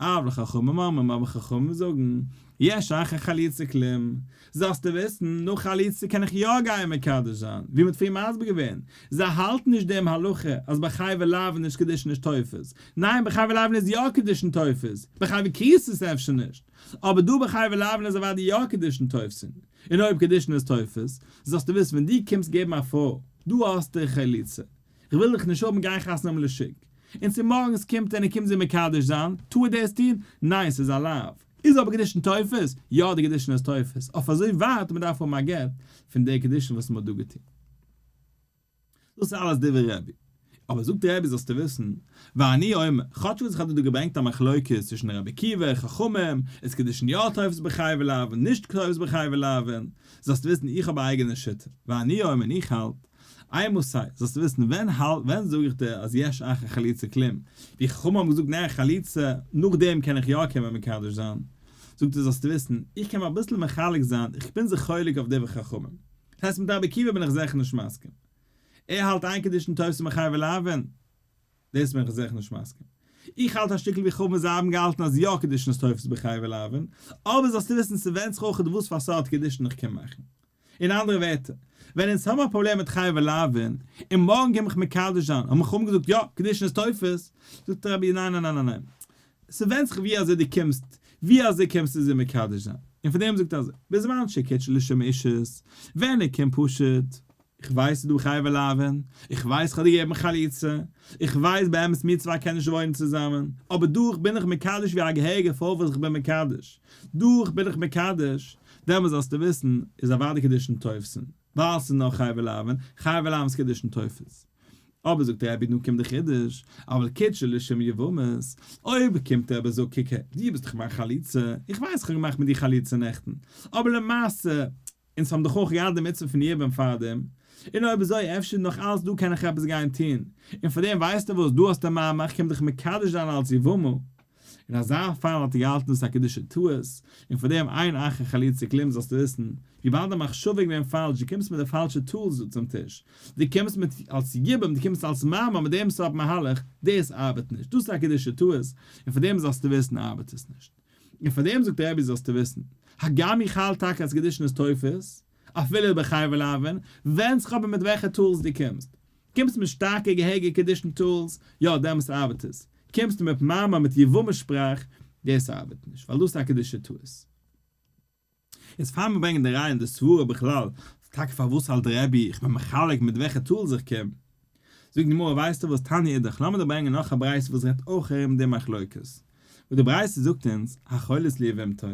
אבל חכמים אומרים אבער חכמים זאגן, יש אחר חליצה כלום, זאלסטו וויסן, נאך חליצה קען איך יא גיין מקדש זיין, ווי מ'האט פריער מסביר געווען, זיי האלטן נישט דעם הלכה אז ביי חייבי לאוין איז קידושין נישט תופס, ניין ביי חייבי לאוין איז יא קידושין תופס, ביי חייבי כריתות אפשר נישט, אבער דא ביי חייבי לאוין איז אוודאי יא קידושין תופסין. און אויב קידושין איז תופס, זאלסטו וויסן ווען דו קומסט געבן א פרוי, דא האסטו חליצה, איך וויל דיך נישט האבן גיי חתונה האבן לשוק, און צומארגנס קומט ער און קומט זי מקדש זיין, טאר ער דאס טון? ניין ס'איז א לאו. איז אבער קידושין תופס? יא די קידושין איז תופס, אויף אזוי ווייט מ'דארף האבן א גט פון די קידושין וואס מ'האט דא געטון. דאס איז אלעס דברי רבי. אבער זאגט רבי זאלסטו וויסן, ואני אומר, כאטש וואס איך האב דא געברענגט א מחלוקת צווישן רבי עקיבא און חכמים, איז קידושין יא תופס בחייבי לאוין, נישט תופס בחייבי לאוין, זאלסטו וויסן איך האב א אייגענע שיטה, ואני אומר און איך האלט, אימתי, זאלסטו וויסן ווען האלט ווען זאג איך דיר אז יש אחר חליצה כלום, ווי חכמים האבן געזאגט נאך חליצה, נאכדעם קען איך יא קומען מקדש זיין, זאגט ער זאלסטו וויסן, איך קען מיר אביסל מחלק זיין, איך בין זיך חולק אויף דברי חכמים. דאס הייסט מיט רבי עקיבא בין איך זעכער נישט מסכים. ער האלט אין קידושין תופסין בחייבי לאוין. דאס בין איך זעכער נישט מסכים. איך האלט א שטיקל ווי חכמים זיי האבן געהאלטן אז יא קידושין איז תופס בחייבי לאוין, אבער זאלסטו וויסן ס'ווענדט זיך אויך וואס פאר סארט קידושין איך קען מאכן. אין אנדערע ווערטער, ווען אונז האבן א פראבלעם מיט חייבי לאוין, און מארגן קום איך מקדש זיין, האבן חכמים געזאגט יא, קידושין איז תופס, זאגט רבי ניין ניין ניין ניין, ס'ווענדט זיך ווי אזוי דו קומסט, ווי אזוי קומסטו זי מקדש זיין, און פון דעם זאגט ער אזוי, בזמן שקידשה לשם אישות, ווען ער קומט פשוט, איך ווייס ס'איז דא חייבי לאוין, איך ווייס כ'האב דיר געגעבן חליצה, איך ווייס באמת מיר צוויי קענען נישט וואוינען צוזאמען, אבער דא בין איך מקדש ווי א געהעריגע פרוי וואס איך בין מקדש, דא בין איך מקדש, דעמאלס זאלסטו וויסן, איז אוודאי קידושין תופסין, ווייל ס'איז נאר חייבי לאוין, חייבי לאוין איז קידושין תופס. אבער זאגט רבי נו קומט די חידוש, אבל קידשה לשם יבמות, אויב קומט ער אבער זאגט קוק הער, דו ביסט דאך מיין חליצה, איך ווייס איך האב געמאכט מיט דיר חליצה נעכטן, אבער למעשה, אונז האבן דאך אויך געהאט די מצוה פון יבום פארדעם, און אויב אזוי אפשר נאך אלץ דא קען איך עפעס גיין טון, און פארדעם ווייסטו וואס, דא האסטו מאמע, איך קום דיך מקדש זיין אלץ יבמה. אין אזא פאל האט ער געהאלטן דאס א קידושי טעות, און פאר דעם אין אחר חליצה כלום זאלסטו וויסן, וויבאלד די מחשבה איז געווען פאלש, דו קומסט מיט די פאלשע tools דא צום טיש, דו קומסט מיט אלס יבום, דו קומסט אלס מאמע מיט דעם סארט מהלך, דאס ארבעט נישט, דאס איז א קידושי טעות, און פאר דעם זאלסטו וויסן ארבעט עס נישט. און פאר דעם זאגט דער רבי זאלסטו וויסן, הגם איך האלט טאקע אז קידושין איז תופס, אפילו בחייבי לאוין, ווענדט זיך אבער מיט וועלכע tools דו קומסט. קומסט מיט שטארקע געהעריגע קידושין tools, יא דעמאלס ארבעט עס. קומסט מיט מאמע מיט יבמה שפראך, דאס ארבעט נישט, ווייל דאס איז א קידושי טעות. איז פאר מיר ברענגען די ראיה און די סברה בכלל, טאקע פארוואס האלט רבי איך בין מחלק מיט וועלכע tools איך קום. זאגט די גמרא ווייסטו וואס תניא אידך לאמיר דיר ברענגען נאך א ברייתא וואס רעדט אויך ארום די מחלוקת, וואס די ברייתא זאגט אונז, החולץ ליבמתו,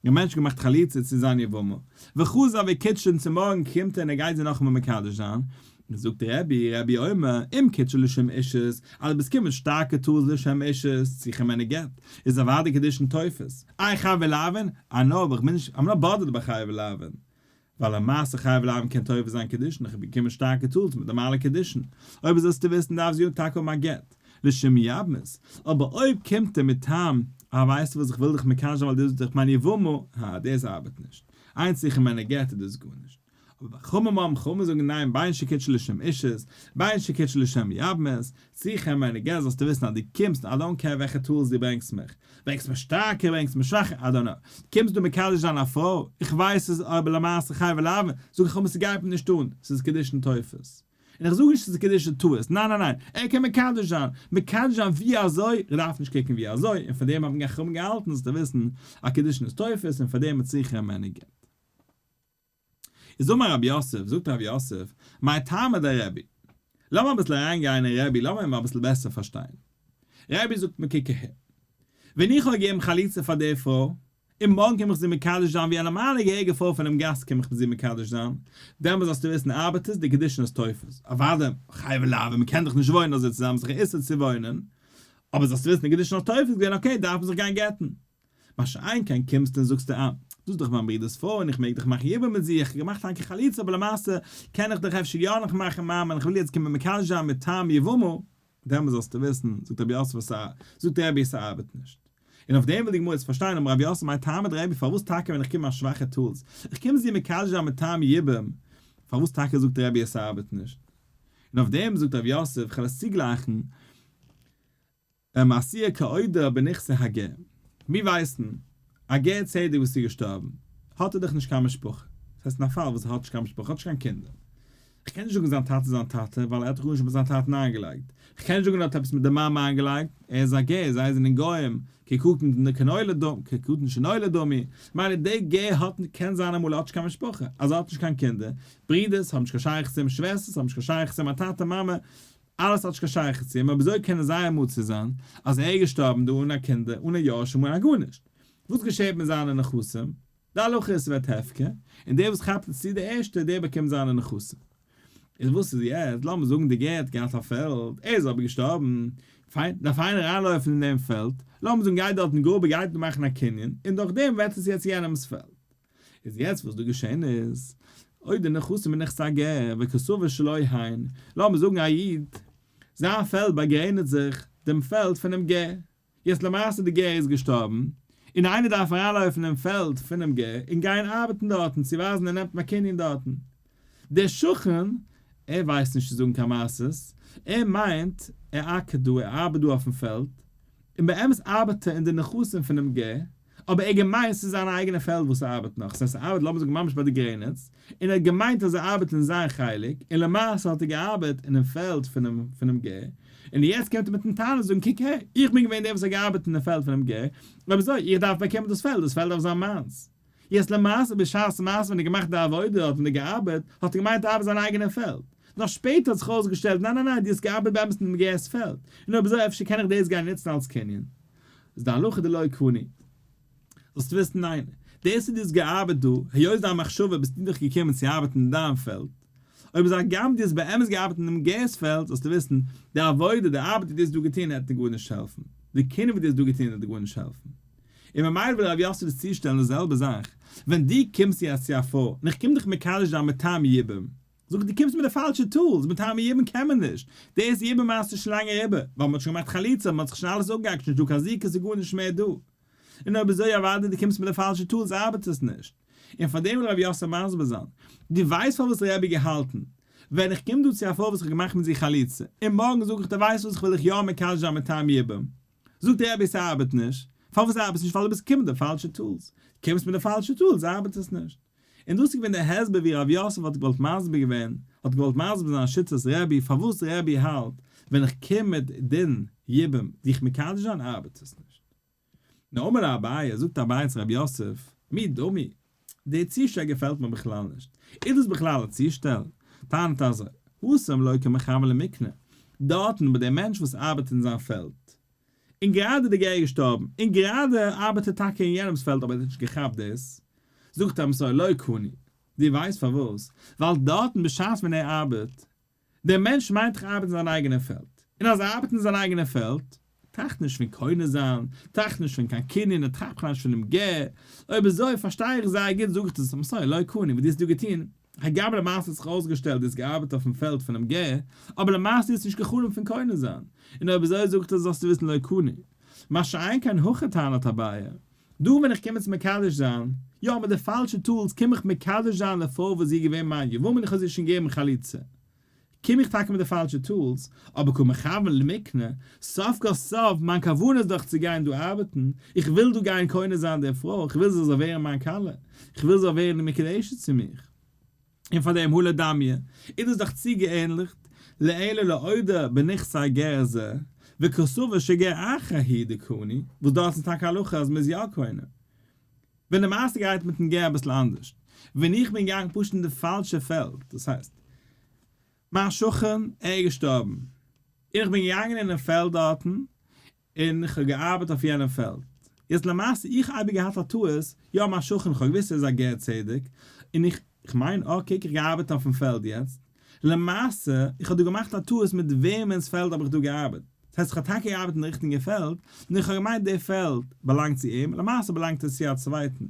א מענטש האט געמאכט חליצה צו זיין יבמה, וחזר וקידשה און צומארגן קומט ער און ער גייט זי נאכאמאל מקדש זיין, זאגט רבי, רבי אומר, אם קידשה לשם אישות, אז דו ביסט קומען מיט שטארקע tools לשם אישות, צו כ'מיין גט, איז אוודאי קידושין תופס, איי חייבי לאוין, אה נאו, אבער איך בין נישט, I'm not bothered ביי חייבי לאוין. ווייל למעשה חייבי לאוין קען תופס זיין קידושין, איך האב באקומען שטארקע tools מיט נארמאלע קידושין, אויב זאלסטו וויסן דארף זי טאקע האבן א גט, לשם יבמות, אבער אויב קומט ער מיט טעם, אה ווייסטו וואס איך וויל דיך מקדש זיין ווייל דו ביסט דאך מיין יבמה, הא דאס ארבעט נישט, אין צריכין הימנו גט איז דאס גארנישט. אבער וחכמים אומרים חכמים זאגן ניין בין שקידשה לשם אישות, בין שקידשה לשם יבמות, צריכה הימנו גט זאלסטו וויסן אז דו קומסט, I don't care וועלכע tools דו ברענגסט מיך, ברענגסט מיר שטארקע ברענגסט מיר שוואכע, I don't know, קומסט דא מקדש זיין א פרוי, איך ווייס עס אבער למעשה חייבי לאוין, זאג איך אבער ס'גייט מיר נישט אן, ס'איז קידושין תופס. און איך זאג נישט ס'איז קידושין טעות, ניין ניין ניין, ער קען מקדש זיין, מקדש זיין ווי אזוי, איך דארף נישט קוקן ווי אזוי, און פאר דעם האבן חכמים געהאלטן זאלסטו וויסן אז קידושין איז תופס און פאר דעם צריכה הימנו גט. איז אמר רב יוסף, זאגט רב יוסף, מאי טעמא דרבי? לאמיר אביסל אריינגיין אין רבי, לאמיר אים אביסל בעסער פארשטיין. רבי זאגט מיר קוק אהער, ווען איך האב געגעבן חליצה פאר די פרוי, און מארגן קום איך זי מקדש זיין ווי א נארמאלע געהעריגע פרוי פונעם גאס קום איך זי מקדש זיין, דעמאלס זאלסטו וויסן ארבעט עס, די קידושין איז תופס. אוודאי, חייבי לאוין, מ'קען דאך נישט וואוינען אזוי צוזאמען, ס'איז דאך א איסור צו וואוינען, אבער זאלסטו וויסן די קידושין איז תופס געווען okay דארף מען זיך גיין גט'ן. מה שאין כן קומסטו און זאגסטו אה, דאס איז דאך מיין ברודער'ס פרוי און איך מעג דאך מאכן יבום מיט זי, איך האב געמאכט טאקע חליצה אבער למעשה קען איך דאך אפשר יא נאך מאכן מאמע און איך וויל יעצט קומען מקדש זיין מטעם יבמה, דעמאלס זאלסטו וויסן, זאגט רב יוסף עס א, זאגט רבי עס ארבעט נישט. און אויף דעם וויל די גמרא יעצט פארשטיין אמר רב יוסף מאי טעמא דרבי פארוואס טאקע ווען איך קום א שוואכע tools, איך קום זי מקדש זיין מטעם יבום, פארוואס טאקע זאגט רבי עס ארבעט נישט? און אויף דעם זאגט רב יוסף, כ'וועל עס צוגלייכן, מעשיה כעודר בנכסי הגר. מיר ווייסן, א גר צדק וואס איז געשטארבן, האט ער דאך נישט קיין משפחה. דאס הייסט אין א פאל וואס ער האט נישט קיין משפחה, האט נישט קיין קינדער. איך קען נישט זאגן זיין טאטע איז זיין טאטע, ווייל ער האט דאך גארנישט מיט זיין טאטן איינגעלייגט. איך קען נישט זאגן ער האט עפעס מיט די מאמע איינגעלייגט, ער איז א גר, זיי זענען גוים, כקטן כנולד דמי, כקטן שנולד דמי. מילא דער גר האט, קען זיין אמאל ער האט נישט קיין משפחה, אז ער האט נישט קיין קינדער, ברידערס האבן נישט קיין שייכות צו אים, שוועסטערס האבן נישט קיין שייכות צו אים, א טאטע מאמע, אלעס האט נישט קיין שייכות צו אים, אבער וויאזוי קען עס זייער מצוי זיין אז ער איז געשטארבן דא אן א קינדער, אן א יורשים, אן א גארנישט? וואס געשעהט מיט זיינע נכסים? די הלכה איז ס'ווערט הפקר, און דער וואס כאפט עס צו די ערשטע, דער באקומט זיינע נכסים. איז וואס איז יעצט? לאמיר זאגן די גר האט געהאט א פעלד, ער איז אבער געשטארבן, פיין, דארף איינער אריינלויפן אין דעם פעלד, לאמיר זאגן גייט דארטן גראבער גייט מאכן א קנין, און דורך דעם ווערט עס יעצט יענעמ'ס פעלד. איז יעצט וואס דא געשען איז, אויב די נכסים איז נכסי הגר וקסבר שלו הן, לאמיר זאגן א איד, זיין פעלד באגרעניצט זיך דעם פעלד פונעם גר, יעצט למעשה די גר איז געשטארבן, און איינער דארף אריינלויפן אין פעלד פונעם גר און גיין ארבעטן דארטן צו ווייזן ער נעמט א קנין דארטן. דער שכן, ער ווייסט נישט צו זאגן קיין מעשיות, ער מיינט ער אקערט דא, ער ארבעט דא אויפן פעלד, און באמת ארבעט ער אין די נכסים פונעם גר, אבער ער האט געמיינט ס'איז זיין אייגענע פעלד וואס ער ארבעט נאך, ס'הייסט ער ארבעט לאמיר זאגן ממש ביי די גרעניץ, און ער האט געמיינט אז ער ארבעט אין זיין חלק, און למעשה האט ער געארבעט אינעם פעלד פונעם פונעם גר, און יעצט קומט ער מיטן טענה זאגן קוק הער, איך בין געווען דער וואס האט געארבעט אינעם פעלד פונעם גר, אויב אזוי איך דארף באקומען דאס פעלד, דאס פעלד דארף זיין מיינס. יעצט למעשה בשעת מעשה ווען ער האט געמאכט די עבודה האט ווען ער געארבעט, האט ער געמיינט ער ארבעט זיין אייגענע פעלד, נאר שפעטער האט זיך אויסגעשטעלט ניין ניין ניין דו האסט געארבעט באמת אינעם גר'ס פעלד, און אויב אזוי אפשר קען איך דאס גיין נוצן אלס קנין. איז די הלכה דלא קני. זאלסט וויסן ניין, דאס וואס דו האסט געארבעט דא, היות דיין מחשבה ביסטו דאך געקומען צו ארבעטן אין דיין פעלד, אויב איז הגם דו האסט באמת געארבעט אין דעם גר'ס פעלד, זאלסטו וויסן, די עבודה, די ארבעט וואס דו האסט דא געטון העט דיר גארנישט העלפן, די קנין וואס דו האסט דא געטון העט דיר גארנישט העלפן. און ממילא וויל רב יוסף דאס צושטעלן די זעלבע זאך, ווען דו קומסט יעצט צו א פרוי, און איך קום דיך מקדש זיין מטעם יבום, זאג איך דו קומסט מיט די פאלשע tools, מטעם יבום קען מען נישט, דאס יבום מעשה איז שוין לאנג אריבער, ווייל מ'האט שוין געמאכט חליצה, מ'האט זיך שוין אלעס אפגעהאקט, נישט דא קיין זיקה, ס'איז גארנישט מער דא. און אויב אזוי אוודאי דו קומסט מיט די פאלשע tools ארבעט עס נישט. און פאר דעם וויל רב יוסף מסביר זיין, דו ווייסט פארוואס רבי געהאלטן, ווען איך קום דא צו א פרוי וואס איך האב געמאכט מיט זי חליצה, און מארגן זאג איך דו ווייסט וואס איך וויל דיך יא מקדש זיין מטעם יבום, זאגט רבי ס'ארבעט נישט, פארוואס ארבעט עס נישט ווייל דו ביסט געקומען מיט די פאלשע tools, קומסט מיט די פאלשע tools ארבעט עס נישט. און דאס איז געווען דער הסבר ווי רב יוסף האט געוואלט מסביר געווען, האט געוואלט מסביר זיין שיטת רבי פארוואס רבי האלט ווען איך קום מיט דין יבום דיך מקדש זיין ארבעט עס נישט. נו אמר אביי, זאגט אביי צו רב יוסף, מי דמי, די צושטעל געפעלט מיר בכלל נישט, איז דאס בכלל א צושטעל? טענה'ט אזוי, התם לא קא מכוון למיקני, דארטן ביי דעם מענטש וואס ארבעט אין זיין פעלד, און גראדע די גר איז געשטארבן, און גראדע ארבעט ער טאקע אין יענעמ'ס פעלד אבער ער האט נישט געכאפט דאס, זאגט ער אים לא קני, דו ווייסט פארוואס? ווייל דארטן בשעת ווען ער ארבעט, דער מענטש מיינט דאך ארבעט אין זיין אייגענע פעלד, און אז ער ארבעט אין זיין אייגענע פעלד, טראכט נישט פון קונה זיין, טראכט נישט פון קיין קנין און טראכט בכלל נישט פונעם גר, אויב אזוי פארשטיי איך זייער גוט זאג איך דאס, I'm sorry, לא קני, וואס דו האסט דא געטון, הגם למעשה האט זיך אויסגעשטעלט דו האסט געארבעט אויפן פעלד פונעם גר, אבער למעשה האסטו נישט גע'חלומ'ט פון קונה זיין, און אויב אזוי זאגט ער זאלסטו וויסן לא קני. מה שאין כן הכא טענת אביי, דא ווען איך קום עס מקדש זיין, יא מיט די פאלשע tools קום איך מקדש זיין די פרוי וואס זי איז געווען מיין יבמה און איך האב זי שוין געגעבן חליצה, קום איך טאקע מיט די פאלשע tools, אבער קא מכוון למקנה, סוף כל סוף מיין כוונה איז דאך צו גיין דא ארבעטן, איך וויל דא גיין קונה זיין די פרוי, איך וויל זי זאל ווערן מיין כלה, איך וויל זי זאל ווערן די מקודשת צו מיך. און פאר דעם הא לא דמיא, איז דאס דאך צוגעענליכט לאלא לעודר בנכסי גר זה, וקסבר שגר אחר הוא דקני, וואס דארט איז טאקע הלכה אז מ'איז יא קונה. ווען די מעשה גייט מיטן גר אביסל אנדערשט, ווען איך בין געגאנגען פשוט אין די פאלשע פעלד, דאס הייסט, מיין שכן ער איז געשטארבן, און איך בין געגאנגען אינעם פעלד דארטן, און איך האב געארבעט אויף יענעם פעלד. יעצט למעשה איך אייביג געהאט א טעות, יא מיין שכן איך האב געוואוסט ער איז א גר צדק, און איך איך מיין אה קוק איך געארבעט אויפן פעלד יעצט, למעשה איך האב דא געמאכט א טעות מיט וועמענס פעלד האב איך דא געארבעט, דאס הייסט איך האב טאקע געארבעט אין די ריכטיגע פעלד, נאר איך האב געמיינט די פעלד באלאנגט צו אים, למעשה באלאנגט עס צו א צווייטן.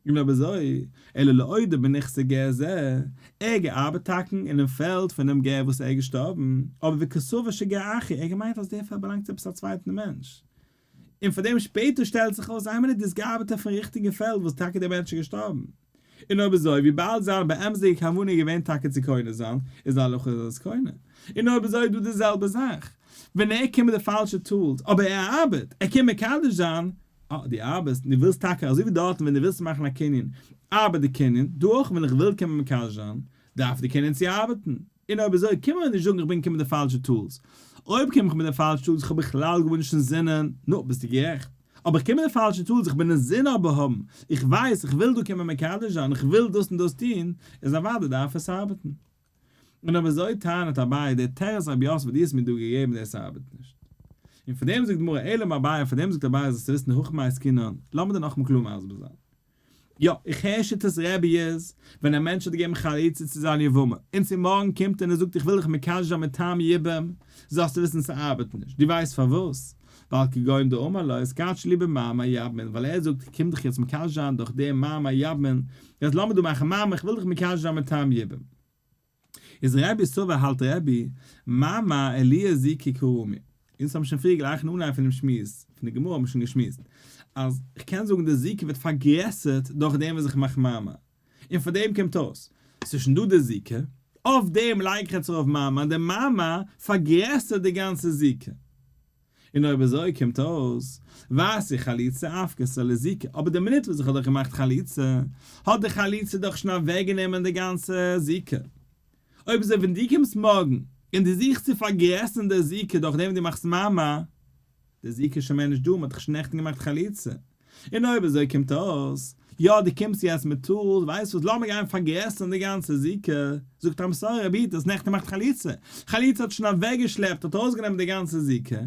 און אויב אזוי, אלא לעודר בנכסי גר זה, ער געארבעט טאקן אינעם פעלד פונעם גר וואס ער איז געשטארבן, אבער וקסבר שגר אחר, ער געמיינט אז דער פעלד באלאנגט צו עפעס א צווייטן מענטש. און פאר דעם שפעטער שטעלט זיך אויס איין מינוט דאס געארבעט אויפן ריכטיגן פעלד וואס טאקע דער מענטש איז געשטארבן. און אויב אזוי וויבאלד זיין באמת'דיגע כוונה איז געווען טאקע צו קונה זיין, איז די הלכה אז ער איז קונה. און אויב אזוי איז דא די זעלבע זאך ווען ער קומט מיט די פאלשע tools, אבער ער ארבעט, ער קומט מקדש זיין, אה, דו ארבעסט, און דו ווילסט טאקע אזוי ווי דארטן ווען דו ווילסט מאכן א קנין, ארבעט די קנין, דא אויך ווען איך וויל קומען מקדש זיין, דארף די קנין צו ארבעטן. און אויב אזוי קום מיר נישט זאגן איך בין געקומען מיט די פאלשע tools. אויב קום איך מיט די פאלשע tools איך האב בכלל גארנישט אין זינען, נו, ביסטו גערעכט. אבער איך קום מיט די פאלשע tools איך בין אין זין אבער האבן, איך ווייס איך וויל דא קומען מקדש זיין, איך וויל דאס און דאס טון, איז אוודאי דארף עס ארבעטן. און אויב אזוי טענה'ט אביי, דער תירוץ רב יוסף וואס דו האסט מיר דא געגעבן דאס ארבעט נישט. און פאר דעם זאגט די גמרא אלא אמר אביי, פאר דעם זאגט אביי זאלסטו וויסן הכא במאי עסקינן, לאמיר דיר נאכאמאל קלאר מסביר זיין. יא, איך הער שיטת רבי איז, ווען א מענטש האט געגעבן חליצה צו זיין יבמה, און צו מארגן קומט און ער זאגט איך וויל דיך מקדש זיין מטעם יבום, זאלסטו וויסן ס'ארבעט נישט, דו ווייסט פארוואס? ווייל כגון דאמר לה התקדשי לי במאמר יבמין, ווייל ער זאגט איך קום דיך יעצט מקדש זיין דורך דעם מאמר יבמין, יעצט לאמיר דא מאכן מאמר, איך וויל דיך מקדש זיין מטעם יבום. איז רבי סבר האלט רבי, מאמר עלויי זיקה קא רמי. אונז האבן שוין פריער גלייך אין אנהייב פונעם שמועס, פון די גמרא האבן מיר שוין געשמועסט, אז איך קען זאגן די זיקה ווערט פארגרעסערט דורך דעם וואס איך מאך מאמר. און פאר דעם קומט אויס, ס'איז שוין דא די זיקה, אויף דעם לייג איך יעצט ארויף מאמר, און די מאמר פארגרעסערט די גאנצע זיקה. און אויב אזוי קומט אויס, ואתי חליצה אפקעתיה לזיקה, אבער די מינוט וואס איך האב דאך געמאכט חליצה, האט די חליצה דאך שוין אוועקגענומען די גאנצע זיקה. אויב אזוי ווען דו קומסט מארגן און דו זוכסט צו פארגרעסערן די זיקה דורך דעם וואס דו מאכסט מאמר, די זיקה איז שוין מער נישט דא, מען האט דאך שוין נעכטן געמאכט חליצה. און אויב אזוי קומט אויס, יא דו קומסט יעצט מיט tools, ווייסט וואס, לאמיר גיין פארגרעסערן די גאנצע זיקה, זאגט I'm sorry רבי דו האסט נעכטן געמאכט חליצה, חליצה האט שוין אוועקגעשלעפט, האט ארויסגענומען די גאנצע זיקה,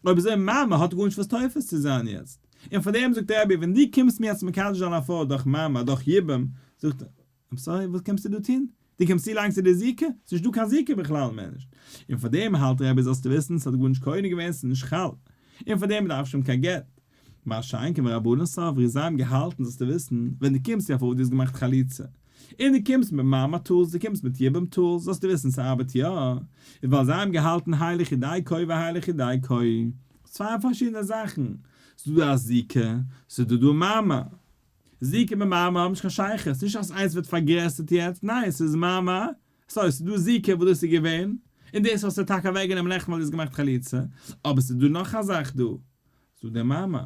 אויב אזוי מאמר האט גארנישט וואס תופס צו זיין יעצט, און פאר דעם זאגט רבי ווען דו קומסט מיר יעצט מקדש זיין א פרוי דורך מאמר דורך יבום, זאגט ער, I'm sorry וואס קומסטו דא טון? דו קומסט צו לאנג צו די זיקה? ס'איז נישט דא קיין זיקה בכלל מער נישט. און פאר דעם האלט רבי זאלסטו וויסן ס'האט גארנישט קונה געווען ס'איז נישט חל. און פאר דעם דארף שוין קיין גט. מה שאין כן ורבנן סברי זיי האבן געהאלטן זאלסטו וויסן ווען דו קומסט צו א פרוי דו האסט געמאכט חליצה. און דו קומסט מיט מאמר tools דו קומסט מיט יבום tools זאלסטו וויסן ס'ארבעט יא. איז ווייל זיי האבן געהאלטן הילך דייקא והילך דייקא. צוויי פארשידענע זאכן. ס'איז דא א זיקה, ס'איז דא דא מאמר. זיקה מיט מאמר האבן נישט קיין שייכות, נישט אז איינס ווערט פארגרעסערט יעצט, ניין ס'איז מאמר, sorry ס'איז דא זיקה וואס דאס איז געווען, און דאס האסטו טאקע אוועקגענומען נעכטן ווייל דו האסט געמאכט חליצה, אבער ס'איז דא נאך א זאך דא, ס'איז דא דער מאמר.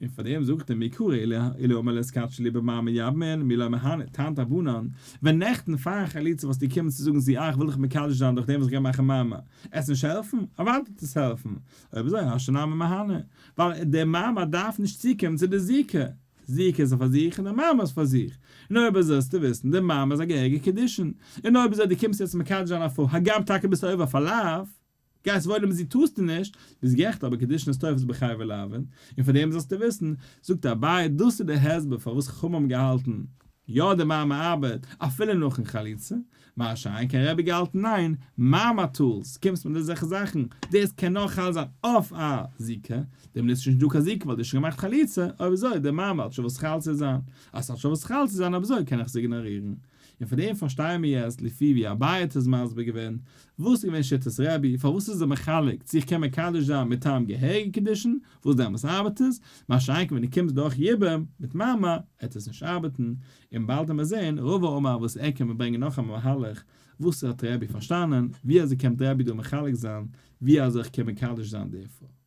און פאר דעם זאגט ער מעיקרא אילו אמר לה התקדשי לי במאמר יבמין מי לא מהני, טענה'ט רבנן, ווען נעכטן פארן חליצה וואלסטו געקומען צו זאגן זי אה איך וויל דיך מקדש זיין דורך דעם וואס איך גיי מאכן מאמר, עס נישט העלפן? אוודאי טוט עס העלפן, אויב אזוי השתא נמי מהני, ווייל דער מאמר דארף נישט צוקומען צו די זיקה, זיקה איז פאר זיך און די מאמר איז פאר זיך, און אויב אזוי זאלסטו וויסן, די מאמר איז א געהעריגע קידושין, און אויב אזוי דו קומסט יעצט מקדש זיין א פרוי, הגם טאקע ביסט עובר אויף א לאו, גייסט וואוינען מיט זי טארסטו נישט, ביסט גערעכט אבער קידושין איז תופס בחייבי לאווין, און פאר דעם זאלסטו וויסן, זאגט אביי, דאס איז די הסבר פארוואס חכמים האבן געהאלטן. יא די מאמר ארבעט אפילו נאכן חליצה, מה שאין כן רבי געהאלטן ניין, מאמר tools, קומסט מיט אזעלכע זאכן, דאס קען נאר חל זיין אויף א זיקה, דעמאלט איז נישט דא קיין זיקה ווייל דו האסט שוין געמאכט חליצה, אויב אזוי די מאמר האט שוין וואס חל צו זיין, אז ס'האט שוין וואס חל צו זיין אויב אזוי קען איך עס איגנארירן. און פון דעם פארשטייען מיר יעצט לפי ווי אביי האט עס מסביר געווען, וואס איז געווען שיטת רבי, פארוואס איז ער מחלק צו איך קען מקדש זיין מטעם געהעריגע קידושין, וואס דעמאלטס ארבעט עס, מה שאין כן ווען דו קומסט דורך יבום מיט מאמר, עט עס נישט ארבעטן, און באלד עמער זעהן רבא אמר וואס ער קען מיר ברענגען נאך א מהלך, וואס האט רבי פארשטאנען, ווי אזוי קען רבי דא מחלק זיין, ווי אזוי איך קען מקדש זיין די פרוי.